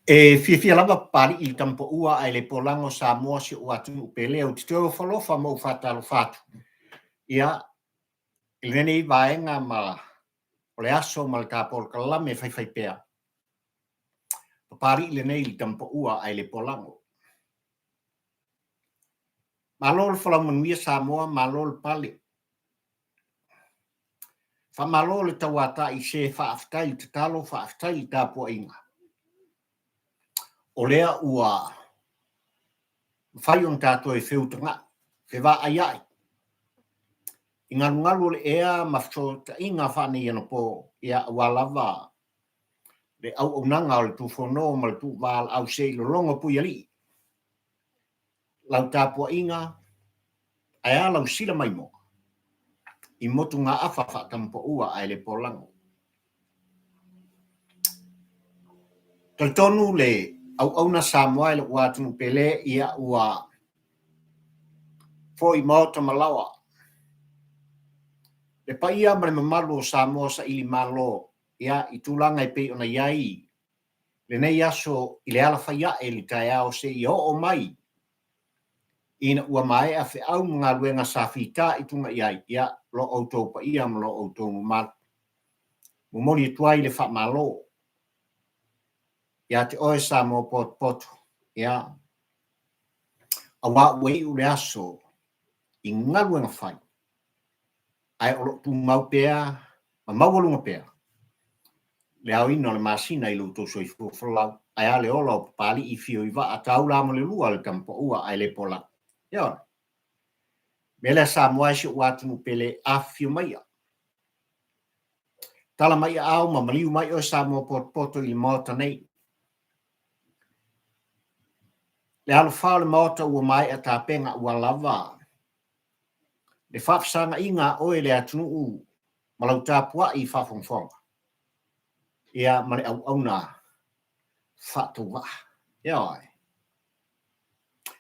E fiafia lava Papalii i le tamapaua ae le polago Samoa si ou atunuu pele ou te toe ofo alofa ma ou faatalofa atu ia i lenei vaega ma o le aso ma le ta polokalame faifaipea Papalii lenei i le tamapaua ae le polago. Malo le folau manuia Samoa, malo le pale. Faamalo le tauatai se faafetai i tatalo, faafetai i tapuaiga. O lea ua mafai ona tatou e feutagai, fevaaiai i galugalu o le ea ma fesootaiga faaneionapo, ia aua lava le auaunaga o le Tufono ma le Tuuvalaau se i lologo Puialii. Lau tapuaiga Ae a lau sila maimoa i motugaafa faatamapaua ae le polago. Talitonu le auauna Samoa i lou atunuu pele ia ua foi maota ma laoa. Le paia ma le mamalu o Samoa saili malo ia i tulaga e pei ona i ai lenei aso i le ala fai ae i le taeao seia oo mai ina ua maea feau ma galuega sa fita i tuga i ai, ia, lo outou paia ma lo outou mamalu. Momoli atu ai le faamalo ia te oe Samoa potopoto, ia, aua ua iu le aso i galuega fai, ae o lo o tumau pea ma maualuga pea le aoina o le masina i lo outou soifua folau, ae a le ola o Papalii fio i vaa taula mo le lua le tamapaua ae le polau. Ioe. Mea lea Samoa e si ou atunuu pele, afifio maia. Tala mai aao ma maliu mai oe Samoa potopoto i le Maota nei. Le alofā o le Maota ua maea tapena ua lava le faafesagaiga a oe le atunuu ma lau tapuai i faafogafoga ia ma le auauna faatauvaa. Ioe.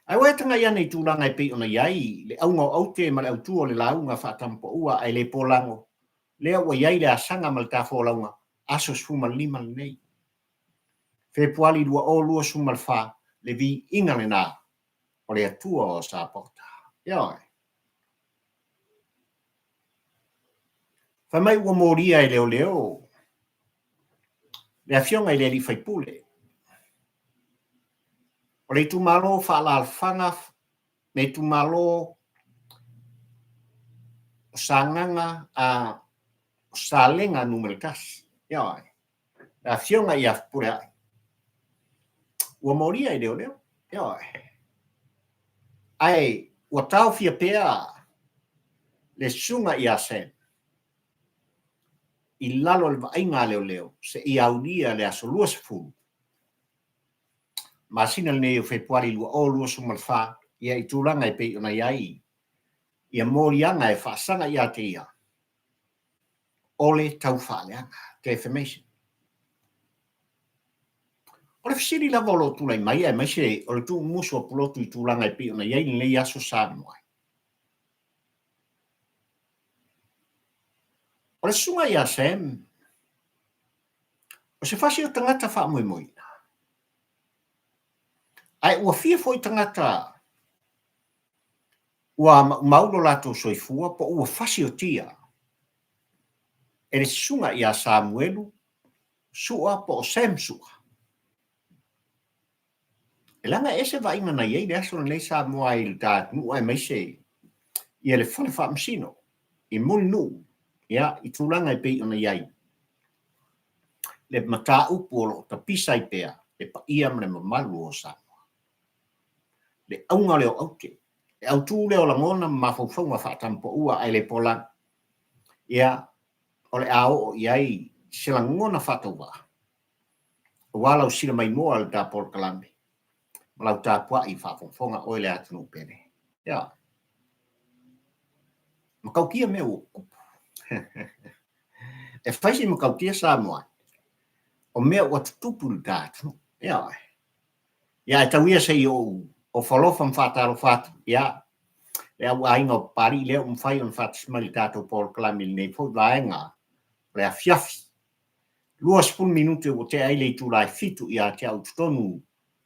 Ae ua e tagai ane i tulaga e pei ona i ai le auga o aute ma le autu o le lauga faatamapaua ae le polago, lea ua i ai le asaga ma le tafolauga aso 15 lenei. Fepuali 2024, le viiga lena o le Atua o Sapota. Ioe. Fai mai ua molia e leoleo le afioga i le alii faipule o le itumalo faaalaalafaga le itumalo o Sagaga a o Salega Nu.1. Ioe. Le afioga ia Fepuleai ua molia e leoleo. Ioe. Ae ua taofia pea le susuga ia Sam i lalo o le vaaiga a leoleo seia aulia le aso 20 masina lenei o Fepuari 2024, ia i tulaga e pei ona i ai ia moliaga e faasaga ia te ia o le taufaaleaga, defamation. O le fesili lava o lo o tulai mai aemaise o le tuumumusu o Pulotu i tulaga e pei ona i ai lenei aso Samoa ai. O le susuga ia Sam, o se fasi o tagata faamoemoeina. Ae ua fia foi tagata ua maumau lo latou soifua po ua fasiotia e le susuga ia Samuelu Sua po o Sam Sua. E leaga e ese vaaiga na i ai le aso lenei Samoa i le ta atunuu aemaise ia le fale faamasino i Mulinuu ia i tulaga e pei ona i ai le mataupu o lo o tapisa ai pea le paia ma le mamalu o Samoa. Le auga lea o aute, le autū lea o lagona ma mafaufauga faatamapaua ae le polagi, ia, o le a oo i ai se lagona faatauvaa, aua lau sila maimoa i le ta polokalame ma lau tapuai i faafogafoga oe le atunuu pele. Ia, matautia mea ua tutupu. E fai si matautia Samoa, o mea ua tutupu i le ta atunuu. Ia, Ia ae tau ia se i ou ofo alofa ma faatalofa atu, ia, le au aiga o Papalii lea ua mafai ona faatasi mai i le tatou polokalame i lenei foi vaega o le afiafi. 20 minute ua tea ai le itula e 7 ia te au i totonu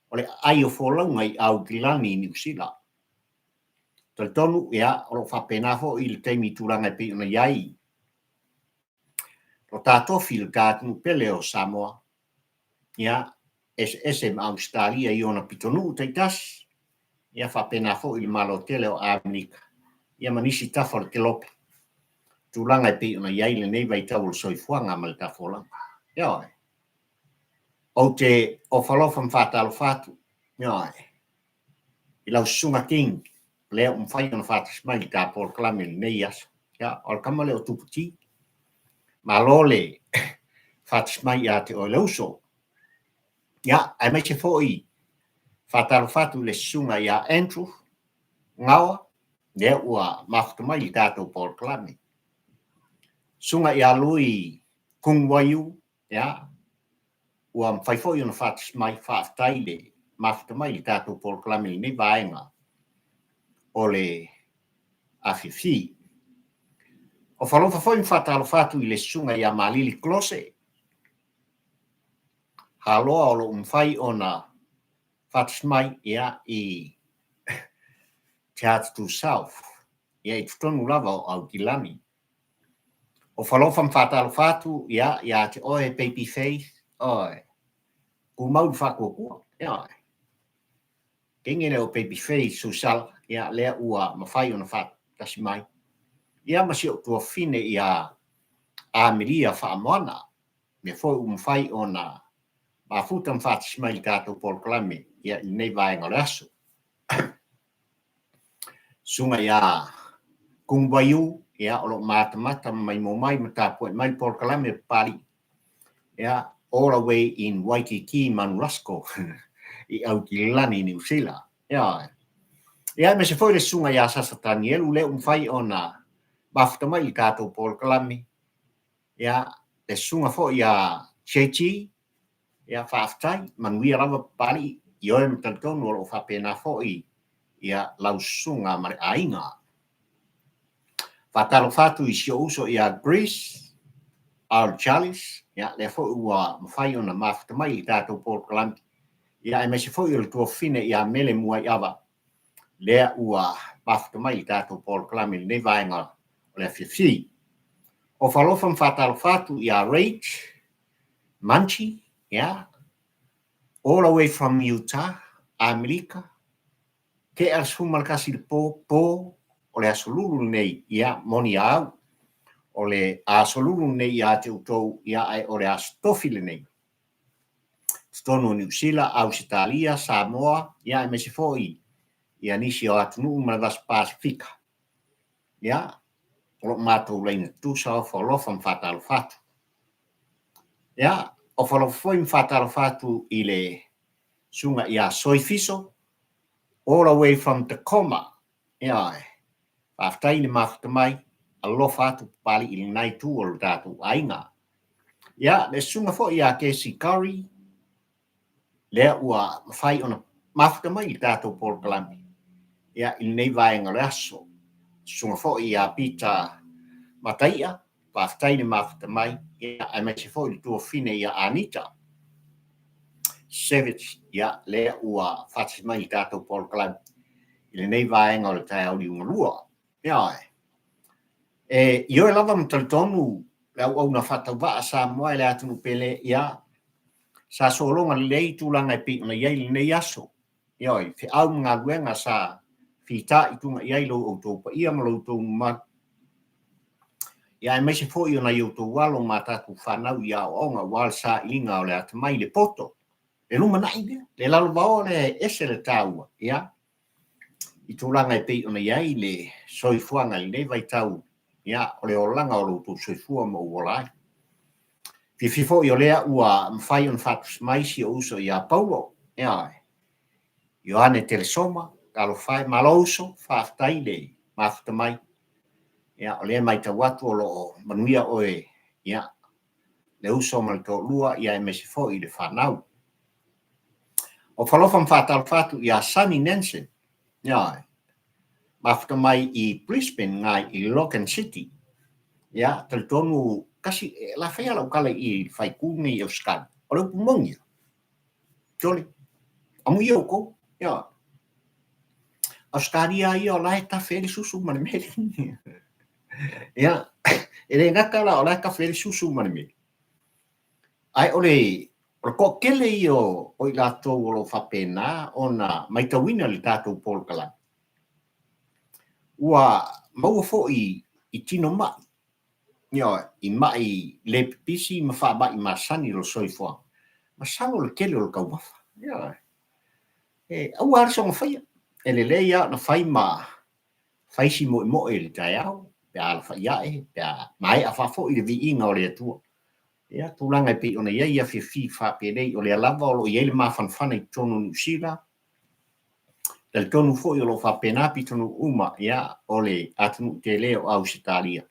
o le aai o folauga i Aukilani i Niu Sila. Talitonu, ia, o lo o faapena foi le taimi i tulaga e pei ona i ai lo ta tofi i le ta atunuu pele o Samoa, ia, eseese ma Ausetalia i ona pitonuu taitasi, ia faapena foi le Malo tele o Amerika, ia ma nisi tafa o le kelope, tulaga e pei ona i ai lenei vaitau o le soifuaga ma le tafolauga. Ioe. Ou te ofa alofa ma faatalofa atu, ioe, i lau Susuga King, lea ua mafai ona faatasi mai i le ta polokalame i lenei aso. Ia, o le tama lea o Tupu T. Malo le faatasi mai ia te oe le uso. Ia, aemaise foi faatalofa atu i le Susuga ia Andrew Gaoa, lea ua mafuta mai i le tatou polokalame. Susuga ia Lui Kung Waiu, ia, ua mafai foi ona faatasi mai, faafetai le mafuta mai i le tatou polokalame i lenei vaega o le afiafi. Ofa alofa foi ma faatalofa atu i le Susuga ia Malili Klose, Haloa o lo o mafai ona faatasi mai, ia, i Te Atatu South, ia, i totonu lava o Aukilani. Ofa alofa ma faatalofa atu, ia, ia te oe Baby Faith, oi, tumau le faatuatua, ioe. Teine lea o Baby Faith Susala, ia, lea ua mafai ona faatasi mai, ia, ma si ou tuafafine ia Amelia Faamoana, lea foi ua mafai ona mafuta ma faatasi mai i le tatou polokalame, ia, i lenei vaega o le aso. Susuga ia Kung Waiu, ia, o lo o matamata ma maimoa mai ma tapuai mai le polokalame a Papalii, ia, all the way in Waikiki, Manulasco, i Aukilani, Niu Sila. Ia, ia, aemaise foi le susuga ia Sasa Tanielu, lea ua mafai ona mafuta mai i le tatou polokalame, ia, le susuga foi ia JG, Ia, faafetai, manuia lava Papalii, ioe ma talitonu o lo o faapena foi ia lau susuga ma le aiga. Faatalofa atu i si ou uso ia Greece Earl Charles, ia, lea foi ua mafai ona mafuta mai i le tatou polokalame, ia, aemaise foi o le tuafafine ia Mele Muaiava, lea ua mafuta mai i le tatou polokalame i lenei vaega o le afiafi. Ofa alofa ma faatalofa atu ia Rach Munchie, yeah, all the way from Utah, Amerika, tea le 11 i le po, po o le Aso Lulu lenei, ia, moni a au, o le Aso Lulu lenei ia te outou, ia, ae o le Aso Tofi lenei. Totonu o Niu Sila, Ausetalia, Samoa, ia, aemaise foi ia nisi o atunuu ma le Vasa Pasefika. Ia, o lo o matou laina tutusa, ofa alofa ma faatalofa atu. Ia, ofa alofa foi ma faatalofa atu i le susuga ia Soi Fiso, all the way from Tacoma. Ioe, faafetai le mafuta mai, alofa atu Papalii i lena itu o lo tatou aiga. Ia, le susuga foi ia Casey Curry, lea ua mafai ona mafuta mai i le tatou polokalame, ia, i lenei vaega o le aso. Susuga foi ia Peter Mataia, faafetai le mafuta mai, ia, aemaise foi le tuafafine ia Anita Savage, ia, lea ua faatasi mai i le tatou polokalame i lenei vaega o le taeao liugalua. Ioe. E ioe lava ma talitonu le auauna faatauvaa a Samoa e le atunuu pele, ia, sa sologa lelei tulaga e pei ona i ai lenei aso. Ioe, feau ma galuega sa fitaituga i ai lo outou paia ma lo outou mamalu. Ia, aemaise foi o nai outou alo ma tatou fanau i aoaoga aua le sailiga o le atamai i le poto, le lumanai lea, le lalovaoa lea e ese le taua, ia, i tulaga e pei ona i ai le soifuaga i lenei vaitau, ia, o le olaga o lo outou soifua ma ou ola ai. Fiafia foi o lea ua mafai ona faatusa mai si ou uso ia Paulo, ioe, Ioane Telesoma, talofa e, malo uso, faafetai le mafuta mai. Ia, o lea e matau atu o lo o manuia oe, ia, le uso ma le toalua, ia aemaise foi le fanau. Ofa alofa ma faatalofa atu ia Sunny Nansen, ioe, mafuta mai i Brisbane gai i Logan City. Ia, talitonu Kasi, la fai lau tala i le faaitu lenei i Ausetalia, o le upu moni ia. Sole, amuia outou. Ioe. Ausetalia ia o la e tafe ai le susu ma le meli. Ia, e le gata la o la e tafe ai le susu ma le meli, ae o le o le toatele ia o i latou o lo o faapena ona matauina le tatou polokalame, ua maua foi i tino mai, ioe, i mai le pipisi ma faamai masani o le soifuaga, masalo le tele o le taumafa. Ioe. E aua lava le soona faia, e lelei lava ona fai ma fai si moemoe i le taeao, pe a alafai ae, pe a maea faafoi le viiga o le Atua. Ia, tulaga e pei ona i ai afiafi faapenei, o lea lava o lo o i ai le mafanafana i totonu o Niu Sila, talitonu foi o lo o faapena pitonuu uma, ia, o le atunuu tele o Ausetalia,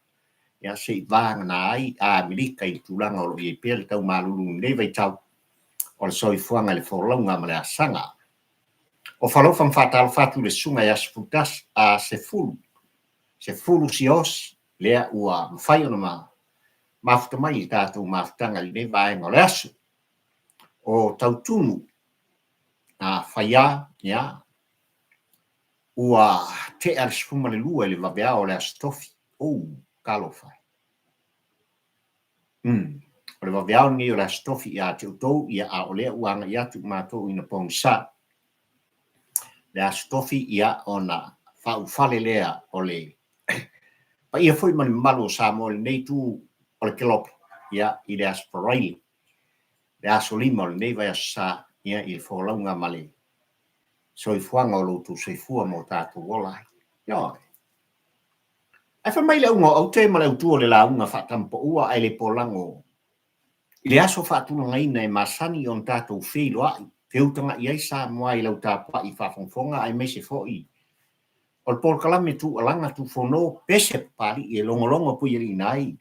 ia, se i vagana ai Amerika i le tulaga o lo o i ai pea le taumalulu i lenei vaitau o le soifuaga i le folauga ma le asaga. O falofa ma faatalofa atu i le susuga ia Sefulutasi, a Sefulu, Sefulu Siaosi, lea ua mafai ona mafuta mai i le tatou mafutaga i lenei vaega o le aso. O Tautunu a Faiā, ia, ua tea le 12 i le vaveao o le Aso Tofi. Ou, talofa e. Umm, o le vaveao lenei o le Aso Tofi ia te outou, ia, a o lea ua agai atu matou ina pogisa. Le Aso Tofi, ia, ona faaulufale lea o le paia foi ma le mamalu o Samoa i lenei itu o le kelope, ia, i le Aso Faraile, le aso 5 o lenei vaiaso sa, ia, i le folauga ma le soifuaga o lo outou soifua ma o tatou ola ai. Ioe. Ae fai mai le auga o aute ma le autu o le lauga faatamapaua ae le polago i le aso faatulagaina e masani ona tatou feiloai, feutaga'i ai Samoa i lau tapua'i faafogafoga aemaise foi o le polokalame tuualaga tufono pese papali'i e logologo puialiiina ai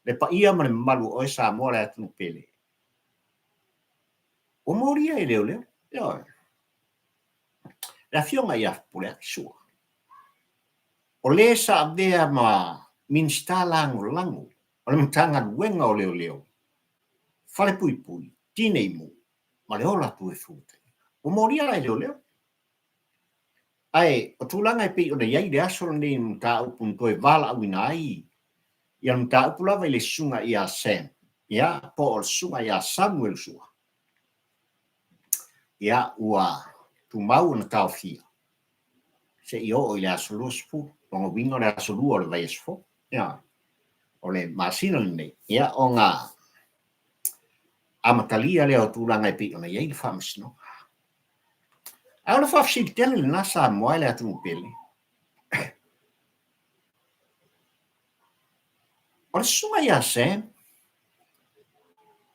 le paia ma le mamalu o oe Samoa le atunuu pele. Ua molia e leoleo, ioe, le afioga ia Fepuleai Sua. O le sa avea ma Minisita Lagolago o le Matagaluega o Leoleo, Falepuipui, Tineimu ma le Ola Tuefutaiga. Ua molia la e leoleo. Ae o tulaga e pei ona i ai le aso lenei i le mataupu na toe valaauina ai ia le mataupu lava i le susuga ia Sam, ia, po o le susuga ia Samuel Sua, ia, ua tumau ona taofia seia oo i le aso 20, lona uiga o le aso 2 o le vaiaso fou, ia, o le masina lenei, ia, ona amatalia lea o tulaga e pei ona i ai le faamasinoga. Ae o le faafesili tele lena Samoa e le atunuu pele. O le susuga ia Sam,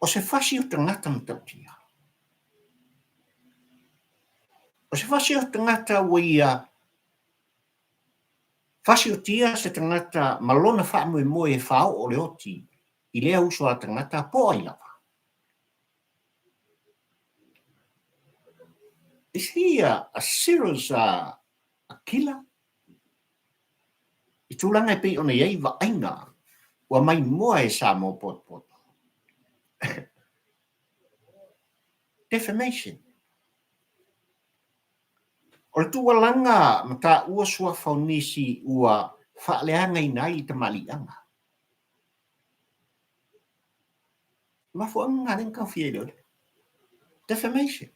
o se fasi o tagata matautia. O se fasi o tagata ua ia fasiotia se tagata ma lona faamoemoe e faaoo le oti i lea uso a tagata po o ai lava. Is he a, a serious a, a killer? I tulaga e pei ona i ai vaaiga ua maimoa e Samoa potopoto. Defamation. O le tuualaga ma taua suafa o nisi ua faaleagaina ai le tamaliiaga. O mafuaaga na lea na taofia ai leoleo. Defamation.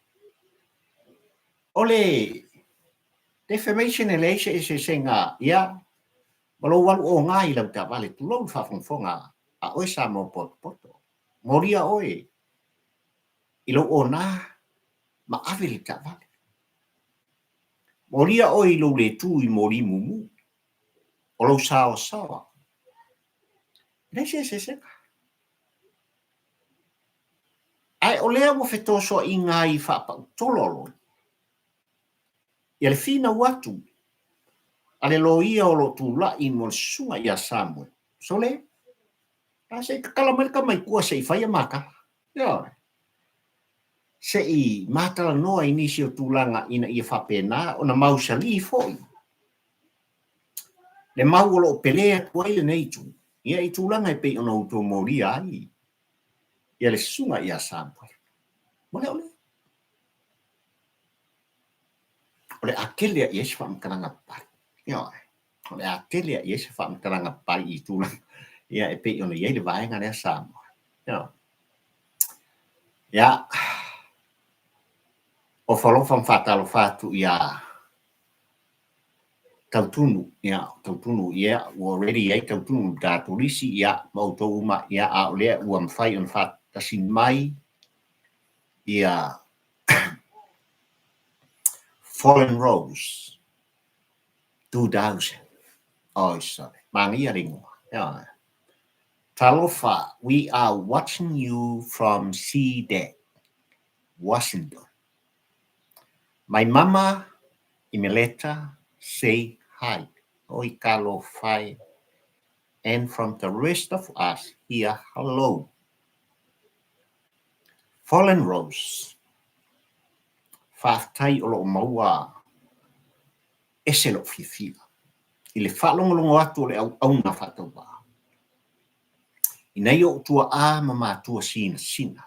O le defamation e leai se eseesega ia ma lou alu oga i lau taavale, tulou le faafogafoga a oe Samoa potopoto. Molia oe i lou ona ma ave le taavale. Molia oe i lou le tu i moli mumu o lou saoasaoa. E leai se eseesega. Ae o lea ua fetosoaina ai faapautolo a loia ia le finau atu a le loia o lo o tulai mo le susuga ia Samuel, Sole, a se i tatala mai le tama i tua se i fai a matala. Ioe. Se i matalanoa i nisi o tulaga ina ia faapena ona mausali foi le mau o lo o pele atu ai lenei itu. Ia, i tulaga e pei ona outou molia ai ia le susuga ia Samuel. Ua le o lea. O le a tele i ai se faamatalaga papali. Ioe. O le a tele i ai se faamatalaga papali i tulaga ia e pei ona i ai le vaega lea Samoa. Ioe. Ia, ofo alofa ma faatalofa atu ia Tautunu, ia, Tautunu, ia, ua already i ai Tautunu i le tatou lisi, ia, ma outou uma, ia, a o lea ua mafai ona faatasi mai ia Fallen Rose 2000. Oi, sorry, manaia le igoa. Ioe. Talofa, we are watching you from SeaDek, Washington. My mama Imeleta say hi. Oi talofa e. And from the rest of us here, hello. Fallen Rose, Faafetai o lo o maua ese lou fiafia i le faalogologo atu o le auauna faatauvaa i nai ou tuaa ma matua sinasina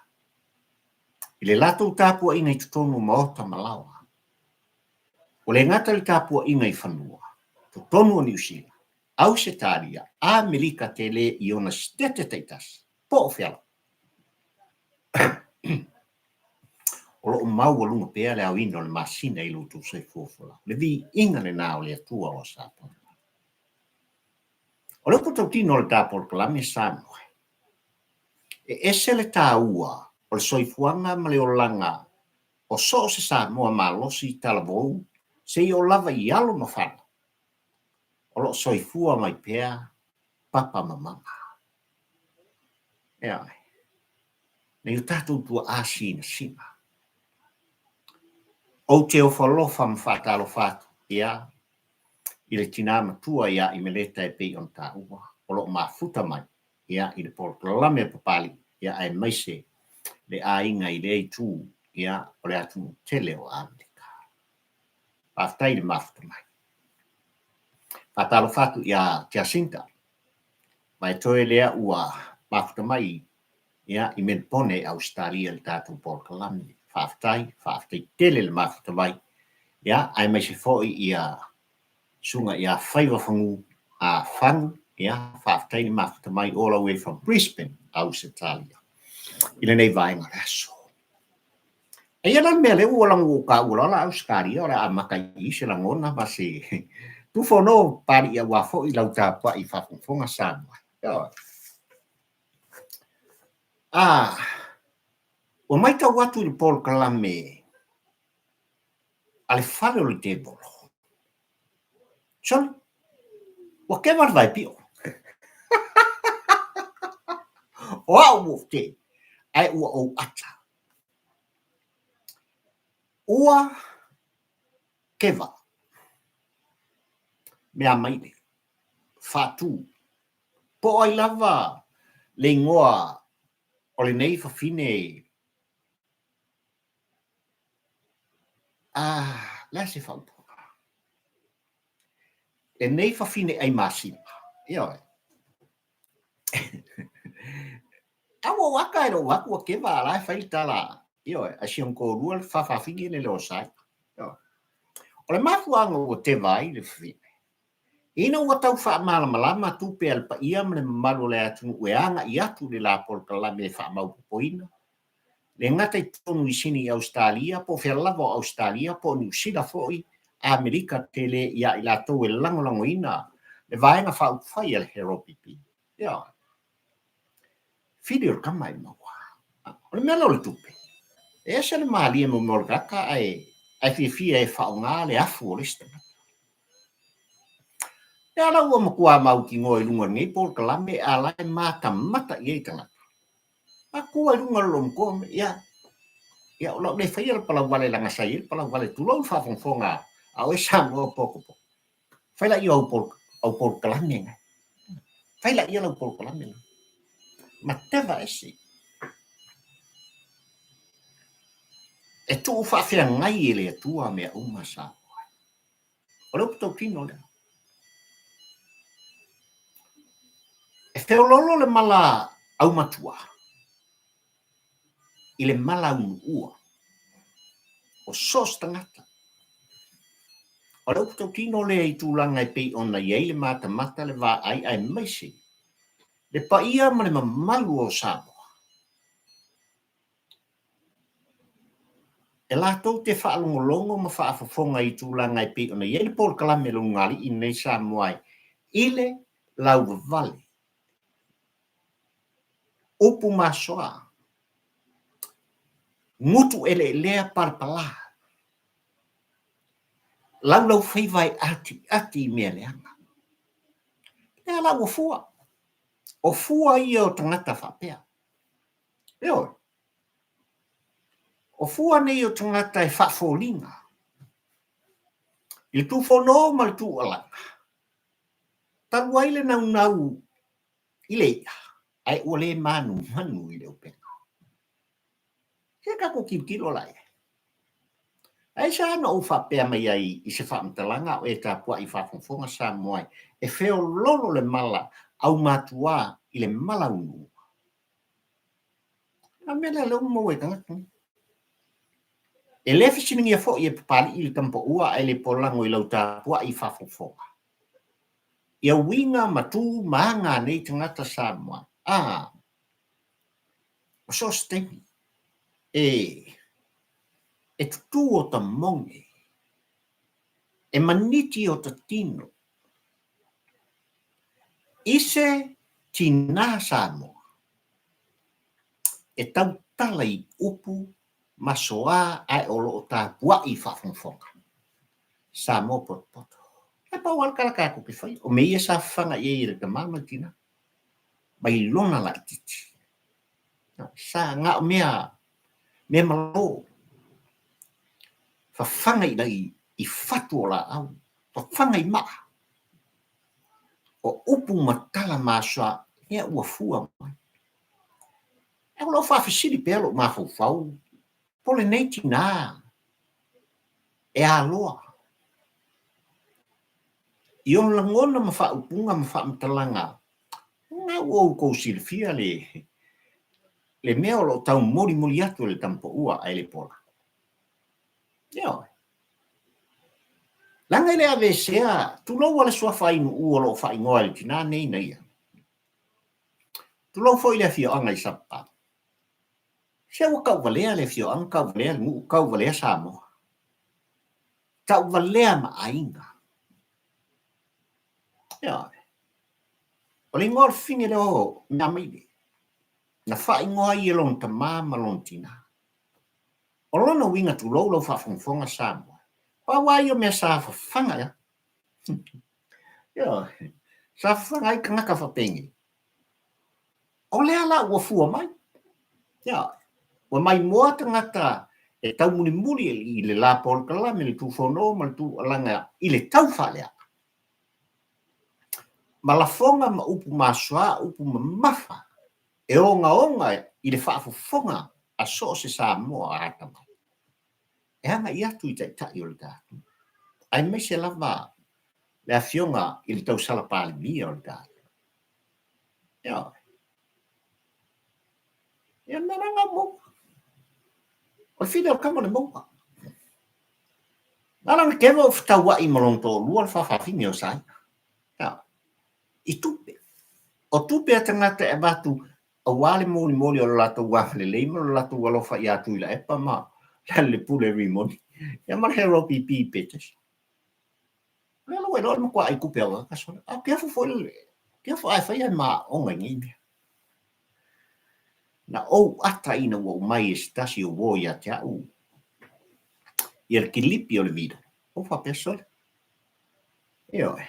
i le latou tapuaiga i totonu o maota ma laoa. Ua le gata i le tapuaiga i fanua, totonu o Niu Sila, Ausetalia, Amerika tele i ona sitete taitasi, po o fea lava. O lo o maualuga pea le aoina o le masina i lo outou soifua folau. Le viiga lena o le Atua o Samoa. O le upu tautino o le ta polokalame Samoa, e ese le taua o le soifuaga ma le olaga o so o se Samoa malosi talavou seia oo lava i alo ma fanau o lo o soifua mai pea papa ma mama. Ioe. Nei o tatou tuaa sinasina. Ou te ofo alofa ma faatalofa atu, ia, i le tinā matua iā Imeleta e pei ona taua, o lo o mafuta mai, ia, i le polokalame a Papalii, ia, aemaise le aiga i lea itu, ia, o le atunuu tele o Amerika. Faafetai i le mafuta mai. Faatalofa atu iā Jacinta, Vaetoe lea ua mafuta mai ia i Melipone i Ausetalia i le tatou polokalame. Faafetai, faafetai tele le mafuta mai ia aemaise foi ia Susuga ia Faiva Fagu a Fagu, ia faafetai le mafuta mai all the way from Brisbane, Ausetalia i lenei vaega o le aso. Eia la le mea lea ua lago ua taua loa la Ausetalia o le a amata i i se lagona ma se tufono Papalii aua foi lau tapuai faafogafoga Samoa. Ioe. Ah, ua matau atu i le polokalame a le fale o le tevolo. Sole, ua keva le vaepio. O au ua ou te, ae ua ou ata. Ua keva. Mea maile. Faatu. Po o ai lava le igoa o lenei fafine Ah, le a se faaupuga? Lenei fafine ʻai masima. Ioe. A ua ou aka e lou atu ua keva a la e fai le tala, ioe, a si ona toalua le fafafine le leo sai. Ioe. O le mafuaaga ua teva ai le fafine, ina ua tau faamalamalama tupe a le paia ma le mamalu o le atunuu e agai atu i le la polokalame e faamaopopoina le gata i totonu i Sini i Ausetalia, po o fea lava o Ausetalia, po o Niu Sila foi, Amerika tele ia i latou e lagolagoina le Vaega Faaupufai a le Heropipi. Ioe. Fili o le tama e maua. O le mea lea o le tupe, e ese le malie mo mea o le tagata ae, ae fiafia e faaaoga le afu o le isi tagata. E ala ua matua mautinoa i luga o lenei polokalame a la e matamata i ai tagata. A tua i luga o le lomotoa, ia, ia o lau le faia le palauvale leaga sa i ai le palauvale, tulou le faafogafoga a oe Samoa pokopoko. Fai laia o au pol, au polokalame na. Fai laia lau polokalame na. Mateva ese. E tuu faafeagai e le Atua mea uma Samoa. O le upu tautino lea. E feoloolo le mala aumatua i le mala aunuua o so o se tagata. O le upu tautino lea i tulaga e pei ona i ai le matamata, le vaai aemaise le paia ma le mamalu o Samoa. E latou te faalogologo ma faafofoga i tulaga e pei ona i ai le polokalame a le Ulugalii lenei Samoa i le lauvavale, upu masoa, gutu eleelea palapala, laulaufaiva e atiati i mea leaga. Lea la ua fua. O fua ia o tagata faapea. Ioe. O fua nei o tagata e faafoliga i le tufono ma le tuualaga, talu ai le naunau i le i'a, ae ua le manumanu i le upega. Se tatou tilotilo la i ai. Aisea na ou faapea mai ai i se faamatalaga a o e tapuai i faafogafoga Samoa e feoloolo le mala aumatuā i le mala unuua? A mea lea lea ua maua i tagata nei. E le fesiligia foi e Papalii le tamapaua ae le polago i lau tapuai i faafogafoga. Ia uiga ma tu ma aga a nei tagata Samoa. A, o so o se taimi e e tutū o ta moge, e maniti o ta tino i se tinā Samoa e tautala i upu ma soā ae o lo o tapuaʻi i faafogafoga. Samoa potopoto. Ae pau lava le tala tatou te faia, o mea ia sa fafaga i ai e le tama ma le tinā mai lona laitiiti. Sa na o mea, mea malo. Fafaga i, i fatu o laau, fafaga i maa. O upu ma tala masoa, ia ua fua mai. Ae o lou faafesili pea lou mafaufau, po lenei tinā e aloa i ona lagona ma faaupuga ma faamatalaga, na ua outou silafia le, le mea o lo o taumolimoli atu e le tamapaua ae le pola. Ioe. Leaga e le aveesea, tulou a le suafa Ainuu o lo o faaigoa e le tinā nei na ia. Tulou foi le afioaga i Sapapala. Se ua tauvalea le afioaga, tauvalea le nuu, tauvalea Samoa. Tauvalea ma aiga. Ioe. O le igoa o le fafine lea o Meamaile, na faaigoa ai e lona tama ma lona tinā. O lona uiga tulou lau faafogafoga Samoa, pau lava ia o mea sa fafaga ia. Ioe. Sa fafaga ai tagata faapenei. O lea la ua fua mai. Ioe. Ua maimoa tagata e taumulimuli i le la polokalame, le tufono ma le tuualaga i le tau faaleaga. Ma lafoga ma upu masoa, upu mamafa e ogaoga i le faafofoga a so o se Samoa atamai e agai atu i taitai o le tatou, aemaise lava le Afioga i le tausala Palemia o le tatou. Ioe. Ia, mea la na maua. O le fili o le kama o le maua. Na lana keva o fetauaʻi ma lona toalua le faafafine o Saina. Ioe. I tupe. O tupe a tagata e avatu aua le molimoli o le latou agalelei ma le latou alofa ia Tuilaepa ma Lealailepule Rimoni, ia ma le Harold PP Peters. O lea la ua iloa le matua ai tupe au a sole. A careful foi le careful a e fai e maaoga i nei mea. Na ou ata ina ua aumai e se tasi o uo ia te au ia le kilipi o le video. Ou faapea sole. Ioe.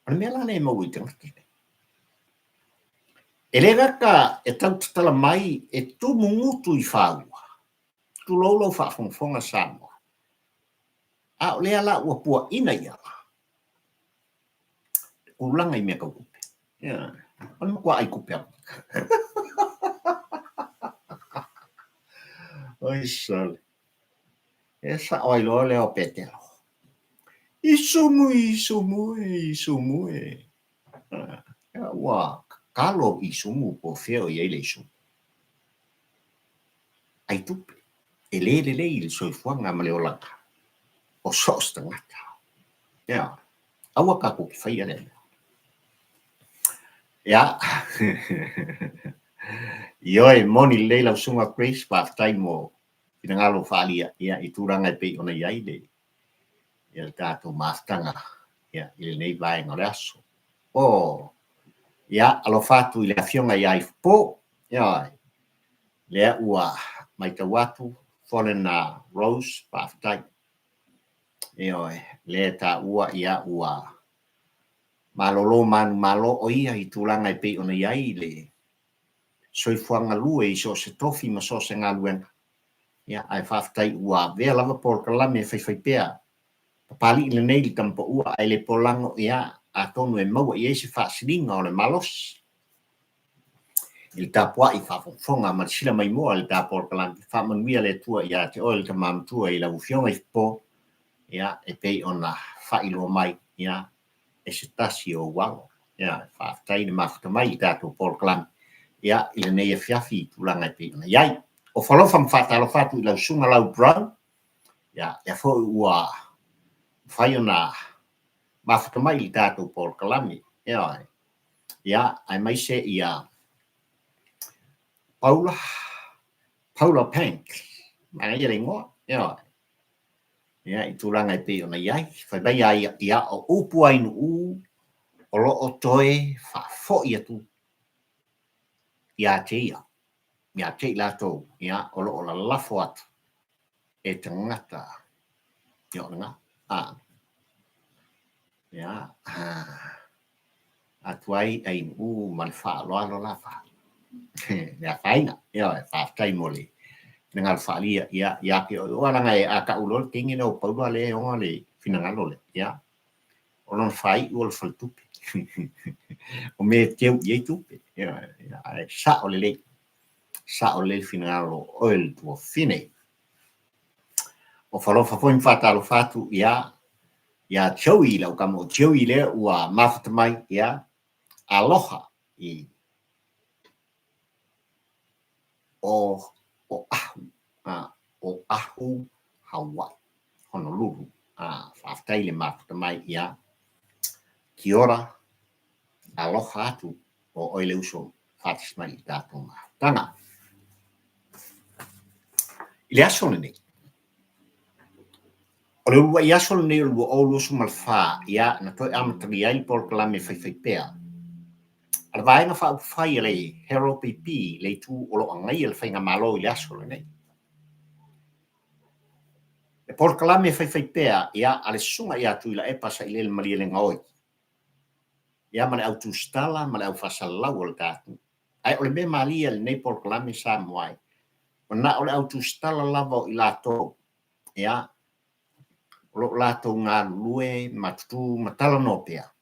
O le mea la lea e maua i tagata nei. E le gata e tau tatala mai e tumugutu i faua, tulou lau faafogafoga Samoa, a o lea la ua puaina i ala le tulaga i mea tau tupe. O le matua ai tupe lava. Oi sole. E sao ai loa lea o Petelo. Isumu, isumu e, isumu e. ua tatalo isumu po o fea o i ai le isumu. Ai tupe, e le lelei i le soifuaga ma le olaga o so o se tagata. Ioe, aua tatou te faia lea mea. Ia, ioe, moni lelei lau Susuga Grace, faafetai mo finagalo faaalia ia i tulaga e pei ona i ai le ia le tatou mafutaga ia i lenei vaega o le aso. Oh, ia, alofa atu i le afioga ia Ifupo, ioe, lea ua matau atu, Foreigner Rose, faafetai. Ioe, lea e taua ia ua malolo manumalo o ia i tulaga e pei ona i ai le soifuaga lue i so o se tofi ma so o se galuega, ia, ae faafetai ua avea lava polokalame e faifaipea. Papalii lenei le tama paua ae le polago, ia, atonu e maua i ai se faasiliga o le malosi i le tapuai faafogafoga ma le sila maimoa i le ta polokalame. Faamanuia le Atua ia te oe le tama matua i lau Afioga i Fofo, ia, e pei ona faailoa mai, ia, e se tasi o ou alo. Ia, faafetai le mafuta mai i le tatou polokalame, ia, i lenei afiafi i tulaga e pei ona i ai. Ofo alofa ma faatalofa atu i lau Susuga Lau Brown, ia, lea foi ua mafai ona mafuta mai i le tatou polokalame, ioe, ia, aemaise ia Paula, Paula Pank, manaia le igoa, ioe, ia, i tulaga e pei ona i ai. Fai mai a ia, ia, o upu a Inuʻu o lo o toe faafoi atu ia te ia, ia te i latou, ia, o lo o lalafo atu e tagata, ia, o lena, a, ia, a, atu ai a Inuʻu ma le faaaloalo lava. Le afaina, ioe, faafetai mo le finagalo faaalia, ia, ia te oe, aua leaga e, a tau loa le teine lea o Paula lea e ona le finagalo lea, ia, o lona faaiu o le faletupe. O mea e teu i ai tupe, ioe, ia, ae sao lelei, sao lelei le finagalo o oe le tuafafine. Ofo alofa foi ma faatalofa atu ia ia Joey, lau tama o Joey lea ua mafuta mai, ia, aloha i o Oʻahu, a, Oʻahu, Hawaii, Honolulu. A, faafetai le mafuta mai, ia, kia ora, aloha atu o oe le uso faatasi mai i le tatou mafutaga. I le aso lenei, o le uluai aso lenei o le 2024, ia, na toe amatalia ai le polokalame faifaipea a le Vaega Faaupufai a le Herald PP, le itu o lo o agaia le Faigamalo i le aso lenei. Le polokalame faifaipea, ia, a le Susuga ia Tuilaepa Sailele Malielegaoi, ia ma le au tusitala ma le au faasalalau o le ta atunuu. Ae o le mea malie a lenei polokalame Samoa e, o na o le au tusitala lava o i latou, ia, o lo o latou galulue ma tutū ma talanoa pea,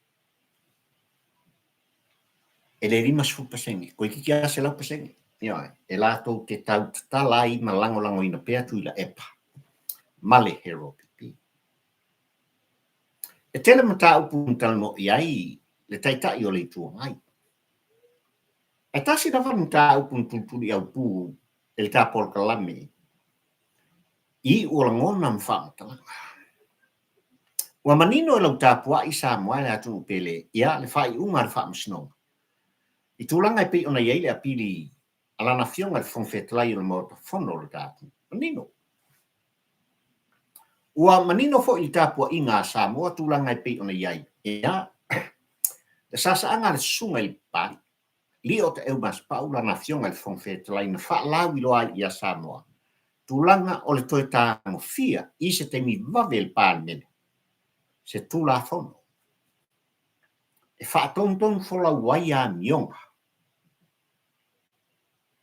e le 50%, toeitiiti lava 100%, ioe, e latou te tau tatala ai ma lagolagoina pea Tuilaepa ma le Herald PP. E tele mataupu na talanoa i ai le Taitai o le Itu Agai. Ae tasi lava le mataupu na tulituli aupū e le ta polokalame i iu o lagona ma faamatalaga. Ua manino e lau tapuai Samoa e le atunuu pele ia le faaiuga a le Faamasinoga i tulaga e pei ona i ai le apili a Lana Afioga i le Fofoga Fetalai o le Maota Fono o le ta atunuu. Manino. Ua manino foi i le tapuaiga a Samoa tulaga e pei ona i ai, ia, le sasaaga a le Susuga i le Papalii, Lio Taeu Masepau, lana Afioga i le Fofoga Fetalai na faalauiloa ai ia Samoa tulaga o le toe tagofia i se taimi vave e le Palemene se Tulafono e faatonutonu folau ai amioga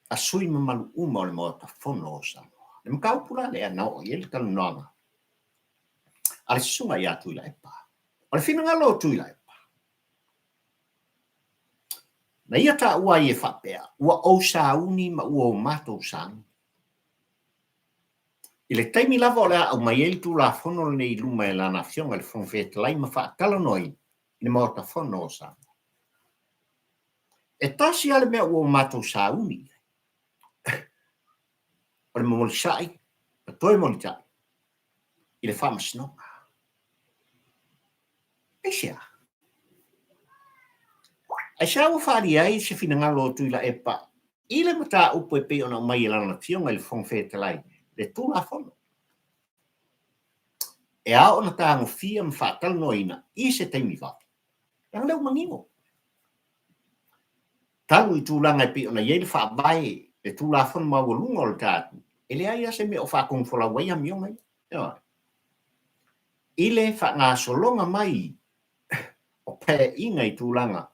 a sui mamalu uma o le Maota Fono o Samoa. Le mataupu la lea na oo i ai le talanoaga a le Susuga ia Tuilaepa. O le finagalo o Tuilaepa, na ia taua ai e faapea, ua ou sauni ma ua o matou sauni. I le taimi lava o le a aumai ai le Tulafono lenei i luma e Lana Afioga i le Fofoga Fetalai ma faatalanoaina i le Maota Fono o Samoa. E tasi lava le mea ua matou sauni i ai, o le momolisa'i ma toe molitai i le Faamasinoga. Aisea? Aisea ua faaalia ai se finagalo o Tuilaepa i le mataupu e pei ona aumai e Lana Afioga i le Fofoga Fetalai, le Tulafono e ao ona tagofia ma faatalanoaina i se taimi vave, leaga o lea ua manino talu i tulaga e pei ona i ai le Faavae, le Tulafono maualuga o le ta atunuu, e leai lava se mea o faatonufolau ai amioga ia. Ioe. I le faagasologa mai o paeaiga i tulaga,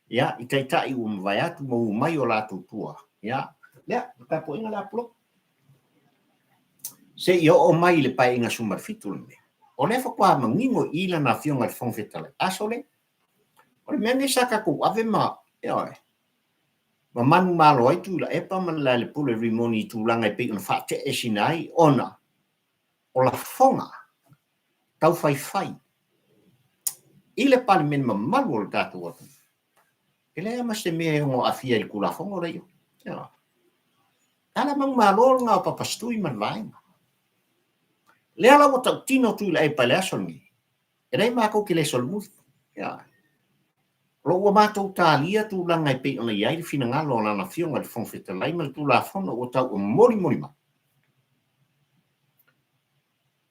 ia, i taitai ua mavae atu ma ua mai o latou tua, ia, lea, le tapuaiga lea a Pulotu. Se i oo mai i le paeaiga 17 lenei, o lea faatoa manino i i lana Afioga i le Fofoga Fetalai, a sole, o le mea lenei sa tatou ave ma, ioe, ma manumalo ai Tuilaepa ma Lealailepule Rimoni i tulaga e pei ona faateesina ai ona o lafoga taufaifai i le Palemene mamalu o le tatou atunuu. E leai lava ma se mea e ono aafia i le Tulafono lea i o. Ioe. A la manumalo lena o Papasitui ma le vaega. Lea la ua tautino Tuilaepa i le aso lenei, E leai matou te le solomuli. Ioe. O lo o ua matou talia tulaga e pei ona i ai le finagalo o Lana Afioga i le Fofoga Fetalai ma le Tulafono ua tau molimoli mai.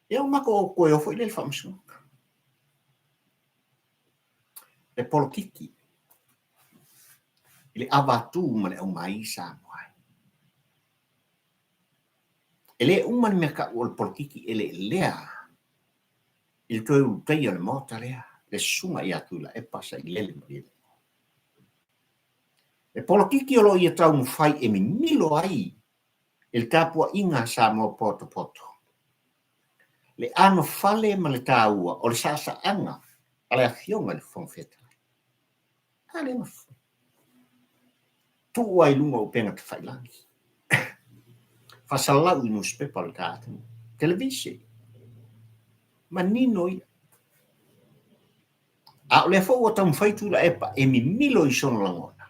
Ia ua matou toe o foi lea i le Faamasinoga. Le polokiki i le avatu ma le aumai Samoa ai. E le uma le mea tau o le polokiki eleelea i le toe ulutaia o le Maota lea, le Susuga ia Tuilaepa Sailele Malielegaoi. Le polokiki o lo o ia taumafai e mimilo ai i le tapuaiga a Samoa potopoto, le anofale ma le taua o le saasaaga a le Afioga i le Fofoga Fetalai. A lea na tuu ai i luga o upega tafailagi, faasalalau i nusipepa o le ta atunuu, televise, manino ia. A o lea foi ua taumafai Tuilaepa e mimilo i sona lagona.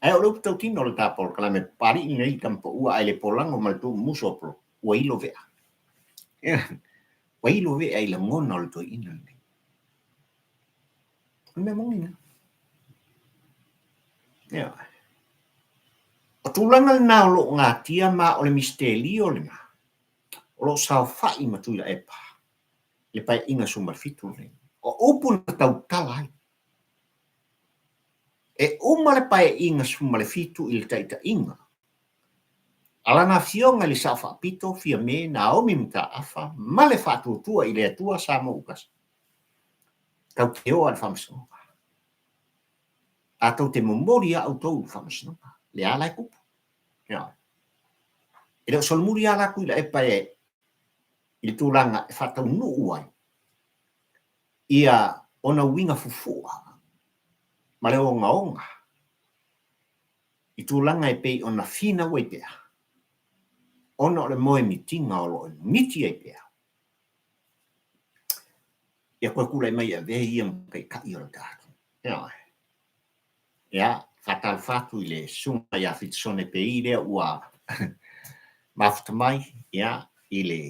Ae o le upu tautino o le ta polokalame Papalii lenei i Tamapaua ae le polago ma le tuumusu o Polo, ua ilo vea. Ua ilo vea i lagona o le toeaina lenei. O le mea moni lena. Ioe. O tulaga lena o lo o gatia ma o le misitelio lena o lo o saofai ma Tuilaepa i le Paeaiga 17 lenei. O upu na tautala ai. E uma le Paeaiga 17 i le taitaiga a lana Afioga i le Sao Faapito Fiame Naomi Mataafa ma le Faatuatua i le Atua Samoa ua Tasi. Tatou te o lava i le Faamasinoga. A tou te momoli lava outou i le Faamasinoga, lea la e tupu. Ioe. E le o solomuli lava la Tuilaepa e i le tulaga e faataunuu ai ia ona uiga fufu'a ma le ogaoga i tulaga e pei ona finau ai pea, ona o le moemitiga o lo o miti ai pea. Ia toe tulai mai e avea ia ma taitai o le tatou. Ioe. Ia, faatalofa atu i le susuga ia Fitisone Pei lea ua mafuta mai, ia, i le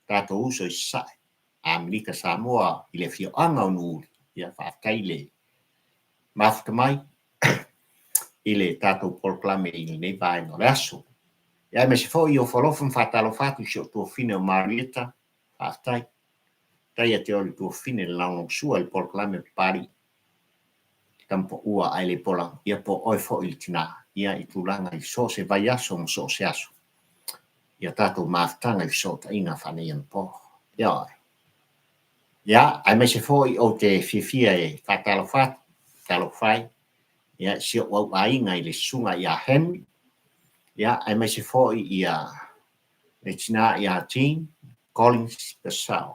tatou uso i Sasae, Amerika Samoa i le afioaga o Nuuuli. Ia, faafetai le mafuta mai i le tatou polokalame i lenei vaega o le aso. Ia, aemaise foi o ofo alofa ma faatalofa atu i si ou tuafafine o Marieta, faafetai. Faafetai ia te oe le tuafafine le lagolagosua i le polokalame Papalii, Tamapaua ae le pola, ia po o oe foi le tina, ia i tulaga i so o se vaiaso ma so o se aso, ia tatou mafutaga i fesootaiga faaneionapo. Ioe. Ia, aemaise foi ou te fiafia e faatalofa atu, talofa e, ia, i si ou auaiga i le susuga ia Henry, ia, aemaise foi ia le tina ia Jean Collins Purcell,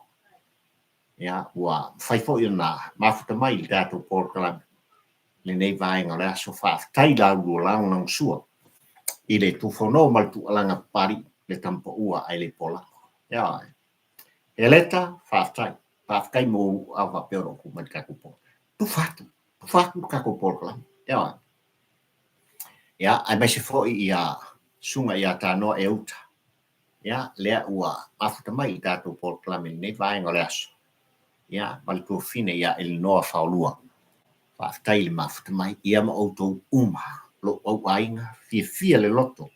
ia, ua mafai foi ona mafuta mai i le tatou polokalame i lenei vaega o le aso. Faafetai la ulua lagolagosua i le tufono ma le tuualaga Papalii, le tamapaua ae le polago. Ioe. Heleta, faafetai. Faafetai mo ou ao faapea o lo o tuu mai i le tatou po. Tufa atu. Tufa atu le tatou polokalame. Ioe. Ia, aemaise foi ia Susuga ia Tanoa Euta, ia, lea ua mafuta mai i tatou polokalame i lenei vaega o le aso, ia, ma le tuafafine ia Elinoa Faolua. Faafetai le mafuta mai, ia ma outou uma, lou auaiga, fiafia le loto,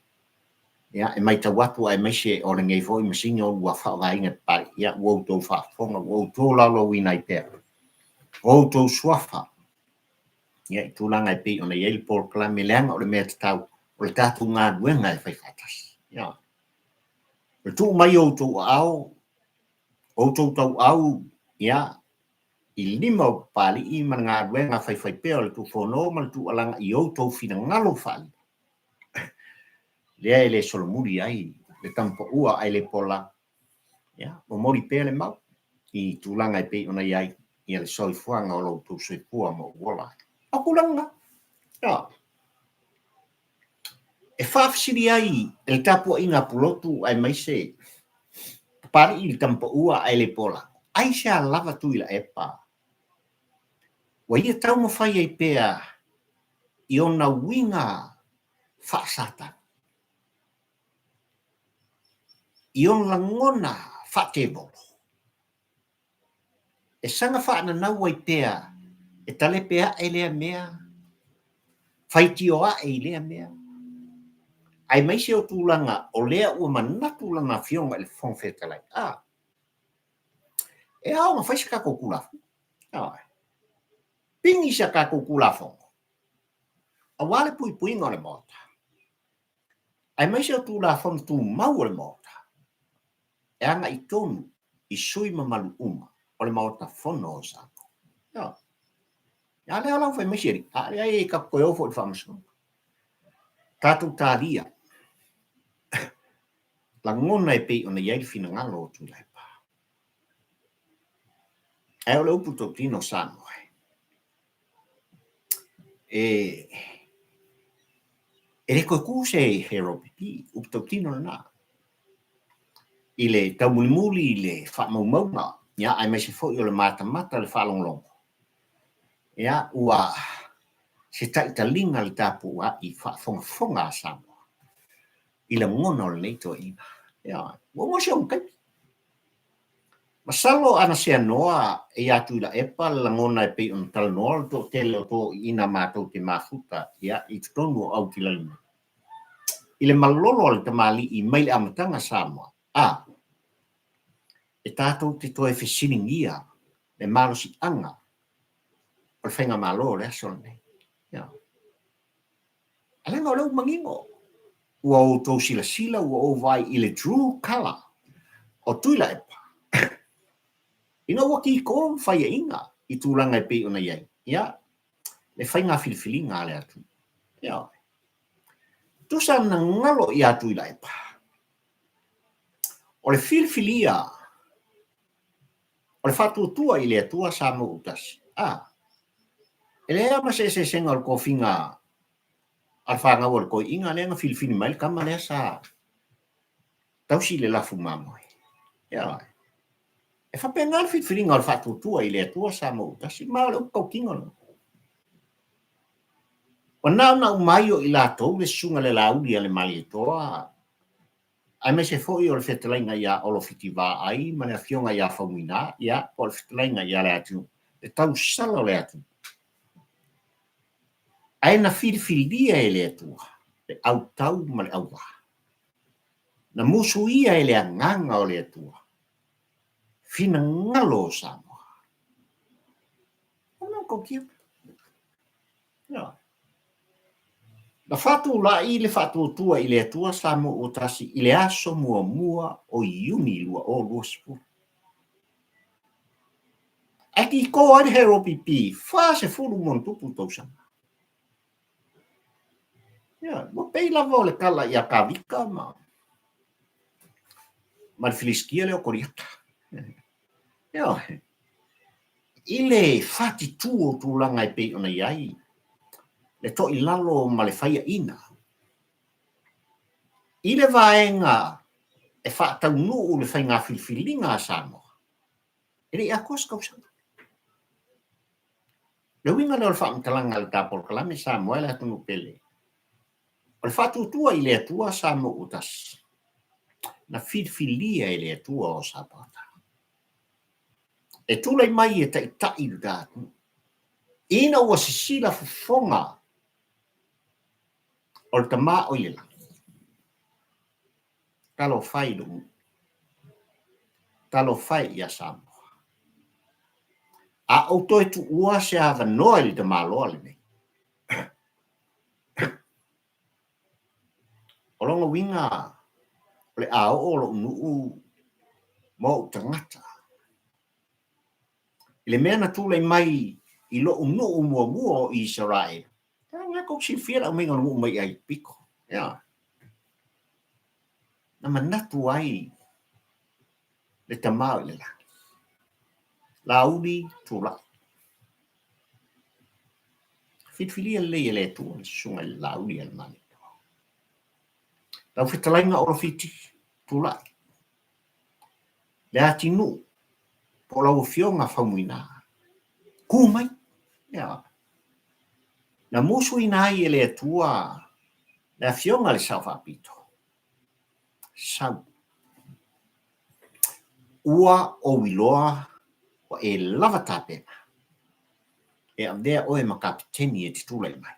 ia, e matau atu aemaise o lenei foi masini ua faaaogaina e Papalii, ia, ua outou faafofoga, ua outou laulauina ai pea outou suafa, ia, i tulaga e pei ona i ai le polokalame, leaga o le mea tatau, o le tatou galuega e fai faatasi. Ia, o le tuu mai o outou aao, outou tauau, ia, i lima o Papalii ma le galuega faifaipea o le tuufono ma le tuualaga i outou finagalo faaalia, lea e le solomuli ai le tamapaua ae le pola, ia, momoli pea le mau i tulaga e pei ona i ai ia le soifuaga o lo outou soifua ma ou ola ai. O tulaga na, ia, e faafesili ai e le tapuaiga a Pulotu aemaise Papalii i le tamapaua ae le pola, aisea lava Tuilaepa ua ia taumafai ai pea i ona uiga faa-Satani, i ona lagona faatevolo, e saga faananau ai pea e talepe ae lea mea, faitio ae i lea mea, aemaise o tulaga o lea ua manatu lana Afioga i le Fofoga Fetalai, a, e ao ona fai se tatou Tulafono. Ioe. Pigi se tatou Tulafono aua le puipuiga o le Maota, aemaise o Tulafono Tumau o le Maota, e agai tonu i sui mamalu uma o le Maota Fono o Samoa. Ioe. A lea la ua fai mai si alii, a leai e tatou toe o foi i le faamasinoga. Tatou talia lagona e pei ona i ai le finagalo o Tuilaepa. Ae o le upu tautino Samoa, e e le toe tu se HRPP, upu tautino lena. I le taumulimuli i le faamaumauga, ia, aemaise foi o le matamata le faalogologo, ia, ua se taitaliga le tapuai faafogafoga a Samoa i lagona o lenei toeaina. Ia, ua uma si ona taimi. Masalo ana seanoa e ia Tuilaepa le lagona e pei ona talanoa le toatele o toeaiina matou te mafuta ia i totonu o Aotearoa nei i le malolo a le tamalii mai le amataga Samoa a e tatou te toe fesiligia le malosiaga o le faigamalo o le aso lenei. Ia. A leaga o lea ua manino, ua outou silasila, ua ou vaai i le true colour o Tuilaepa ina ua kiko ma faiaina i tulaga e pei ona i ai, ia, le faiga filifiliga a le atunuu. Ioe. Tusa na galo ia Tuilaepa, o le filifilia o le faatuatua i le Atua Samoa ua tasi. A, e leai lava ma se eseesega o le tofiga a le fanau a le toeaina lea na filifili mai le tama lea sa tausi i le lafu mamoe. Ioe. E faapena le filifiliga o le faatuatua i le Atua Samoa ua tasi, ma o le upu tautino lena. Ua naunau mai o i latou le susuga i le Laauli a le Malietoa aemaise foi o le fetalaiga ia Olo Fiti Vaai ma le afioga ia Faumuina, ia, po o le fetalaiga ia Leatinuu, le tausala o Leatinuu. Ae na filifilia e le Atua le autau ma le auvā. Na musuia e le Agaga o le Atua finagalo o Samoa. O le mea tautia. Na faatulai le faatuatua i le Atua Samoa ua tasi i le aso muamua o Iuni 2020. Ae kiko ai le HRPP 40 ma ona tupu tausaga. Ia, ua pei lava o le tala ia Kavita ma ma le Filisitia lea o Koliata. Ioe. I le fatitu o tulaga e pei ona i ai le toilalo ma le faiaina i le vaega e faataunuu le faiga filifiliga a Samoa, e le i atoa se tausaga. Le uiga lea o le faamatalaga a le ta polokalame Samoa e le atunuu pele, o le faatuatua i le Atua Samoa ua tasi, na filifilia e le Atua o Sapata. E tulai mai e taitai lo ta atunuu, ina ua sisila fofoga o le Tama o i le lagi. Talofa e i lou nuu. Talofa e ia Samoa. A ou toe tuua se avanoa i le tamaloa lenei. O lona uiga o le a oo lou nuu ma ou tagata i le mea na tulai mai i lou nuu muamua o Isaraelu. Lena tou te silafia le aumaiga o le nuu mai Aikupito. Ioe. Na manatu ai le Tama o i le lagi, Laauli tulai. Filifilia lelei e le Atua le susuga i le Laauli a le Malietoa. Lau fetalaiga o Lofiti, tulai. Leatinuu, po o lau Afioga Faumuina, tu mai. Ioe. Na musuina ai e le Atua le Afioga i le Sao Faapito, sau. Ua ou iloa ua e lava tapena e avea oe ma kapeteni e te tulai mai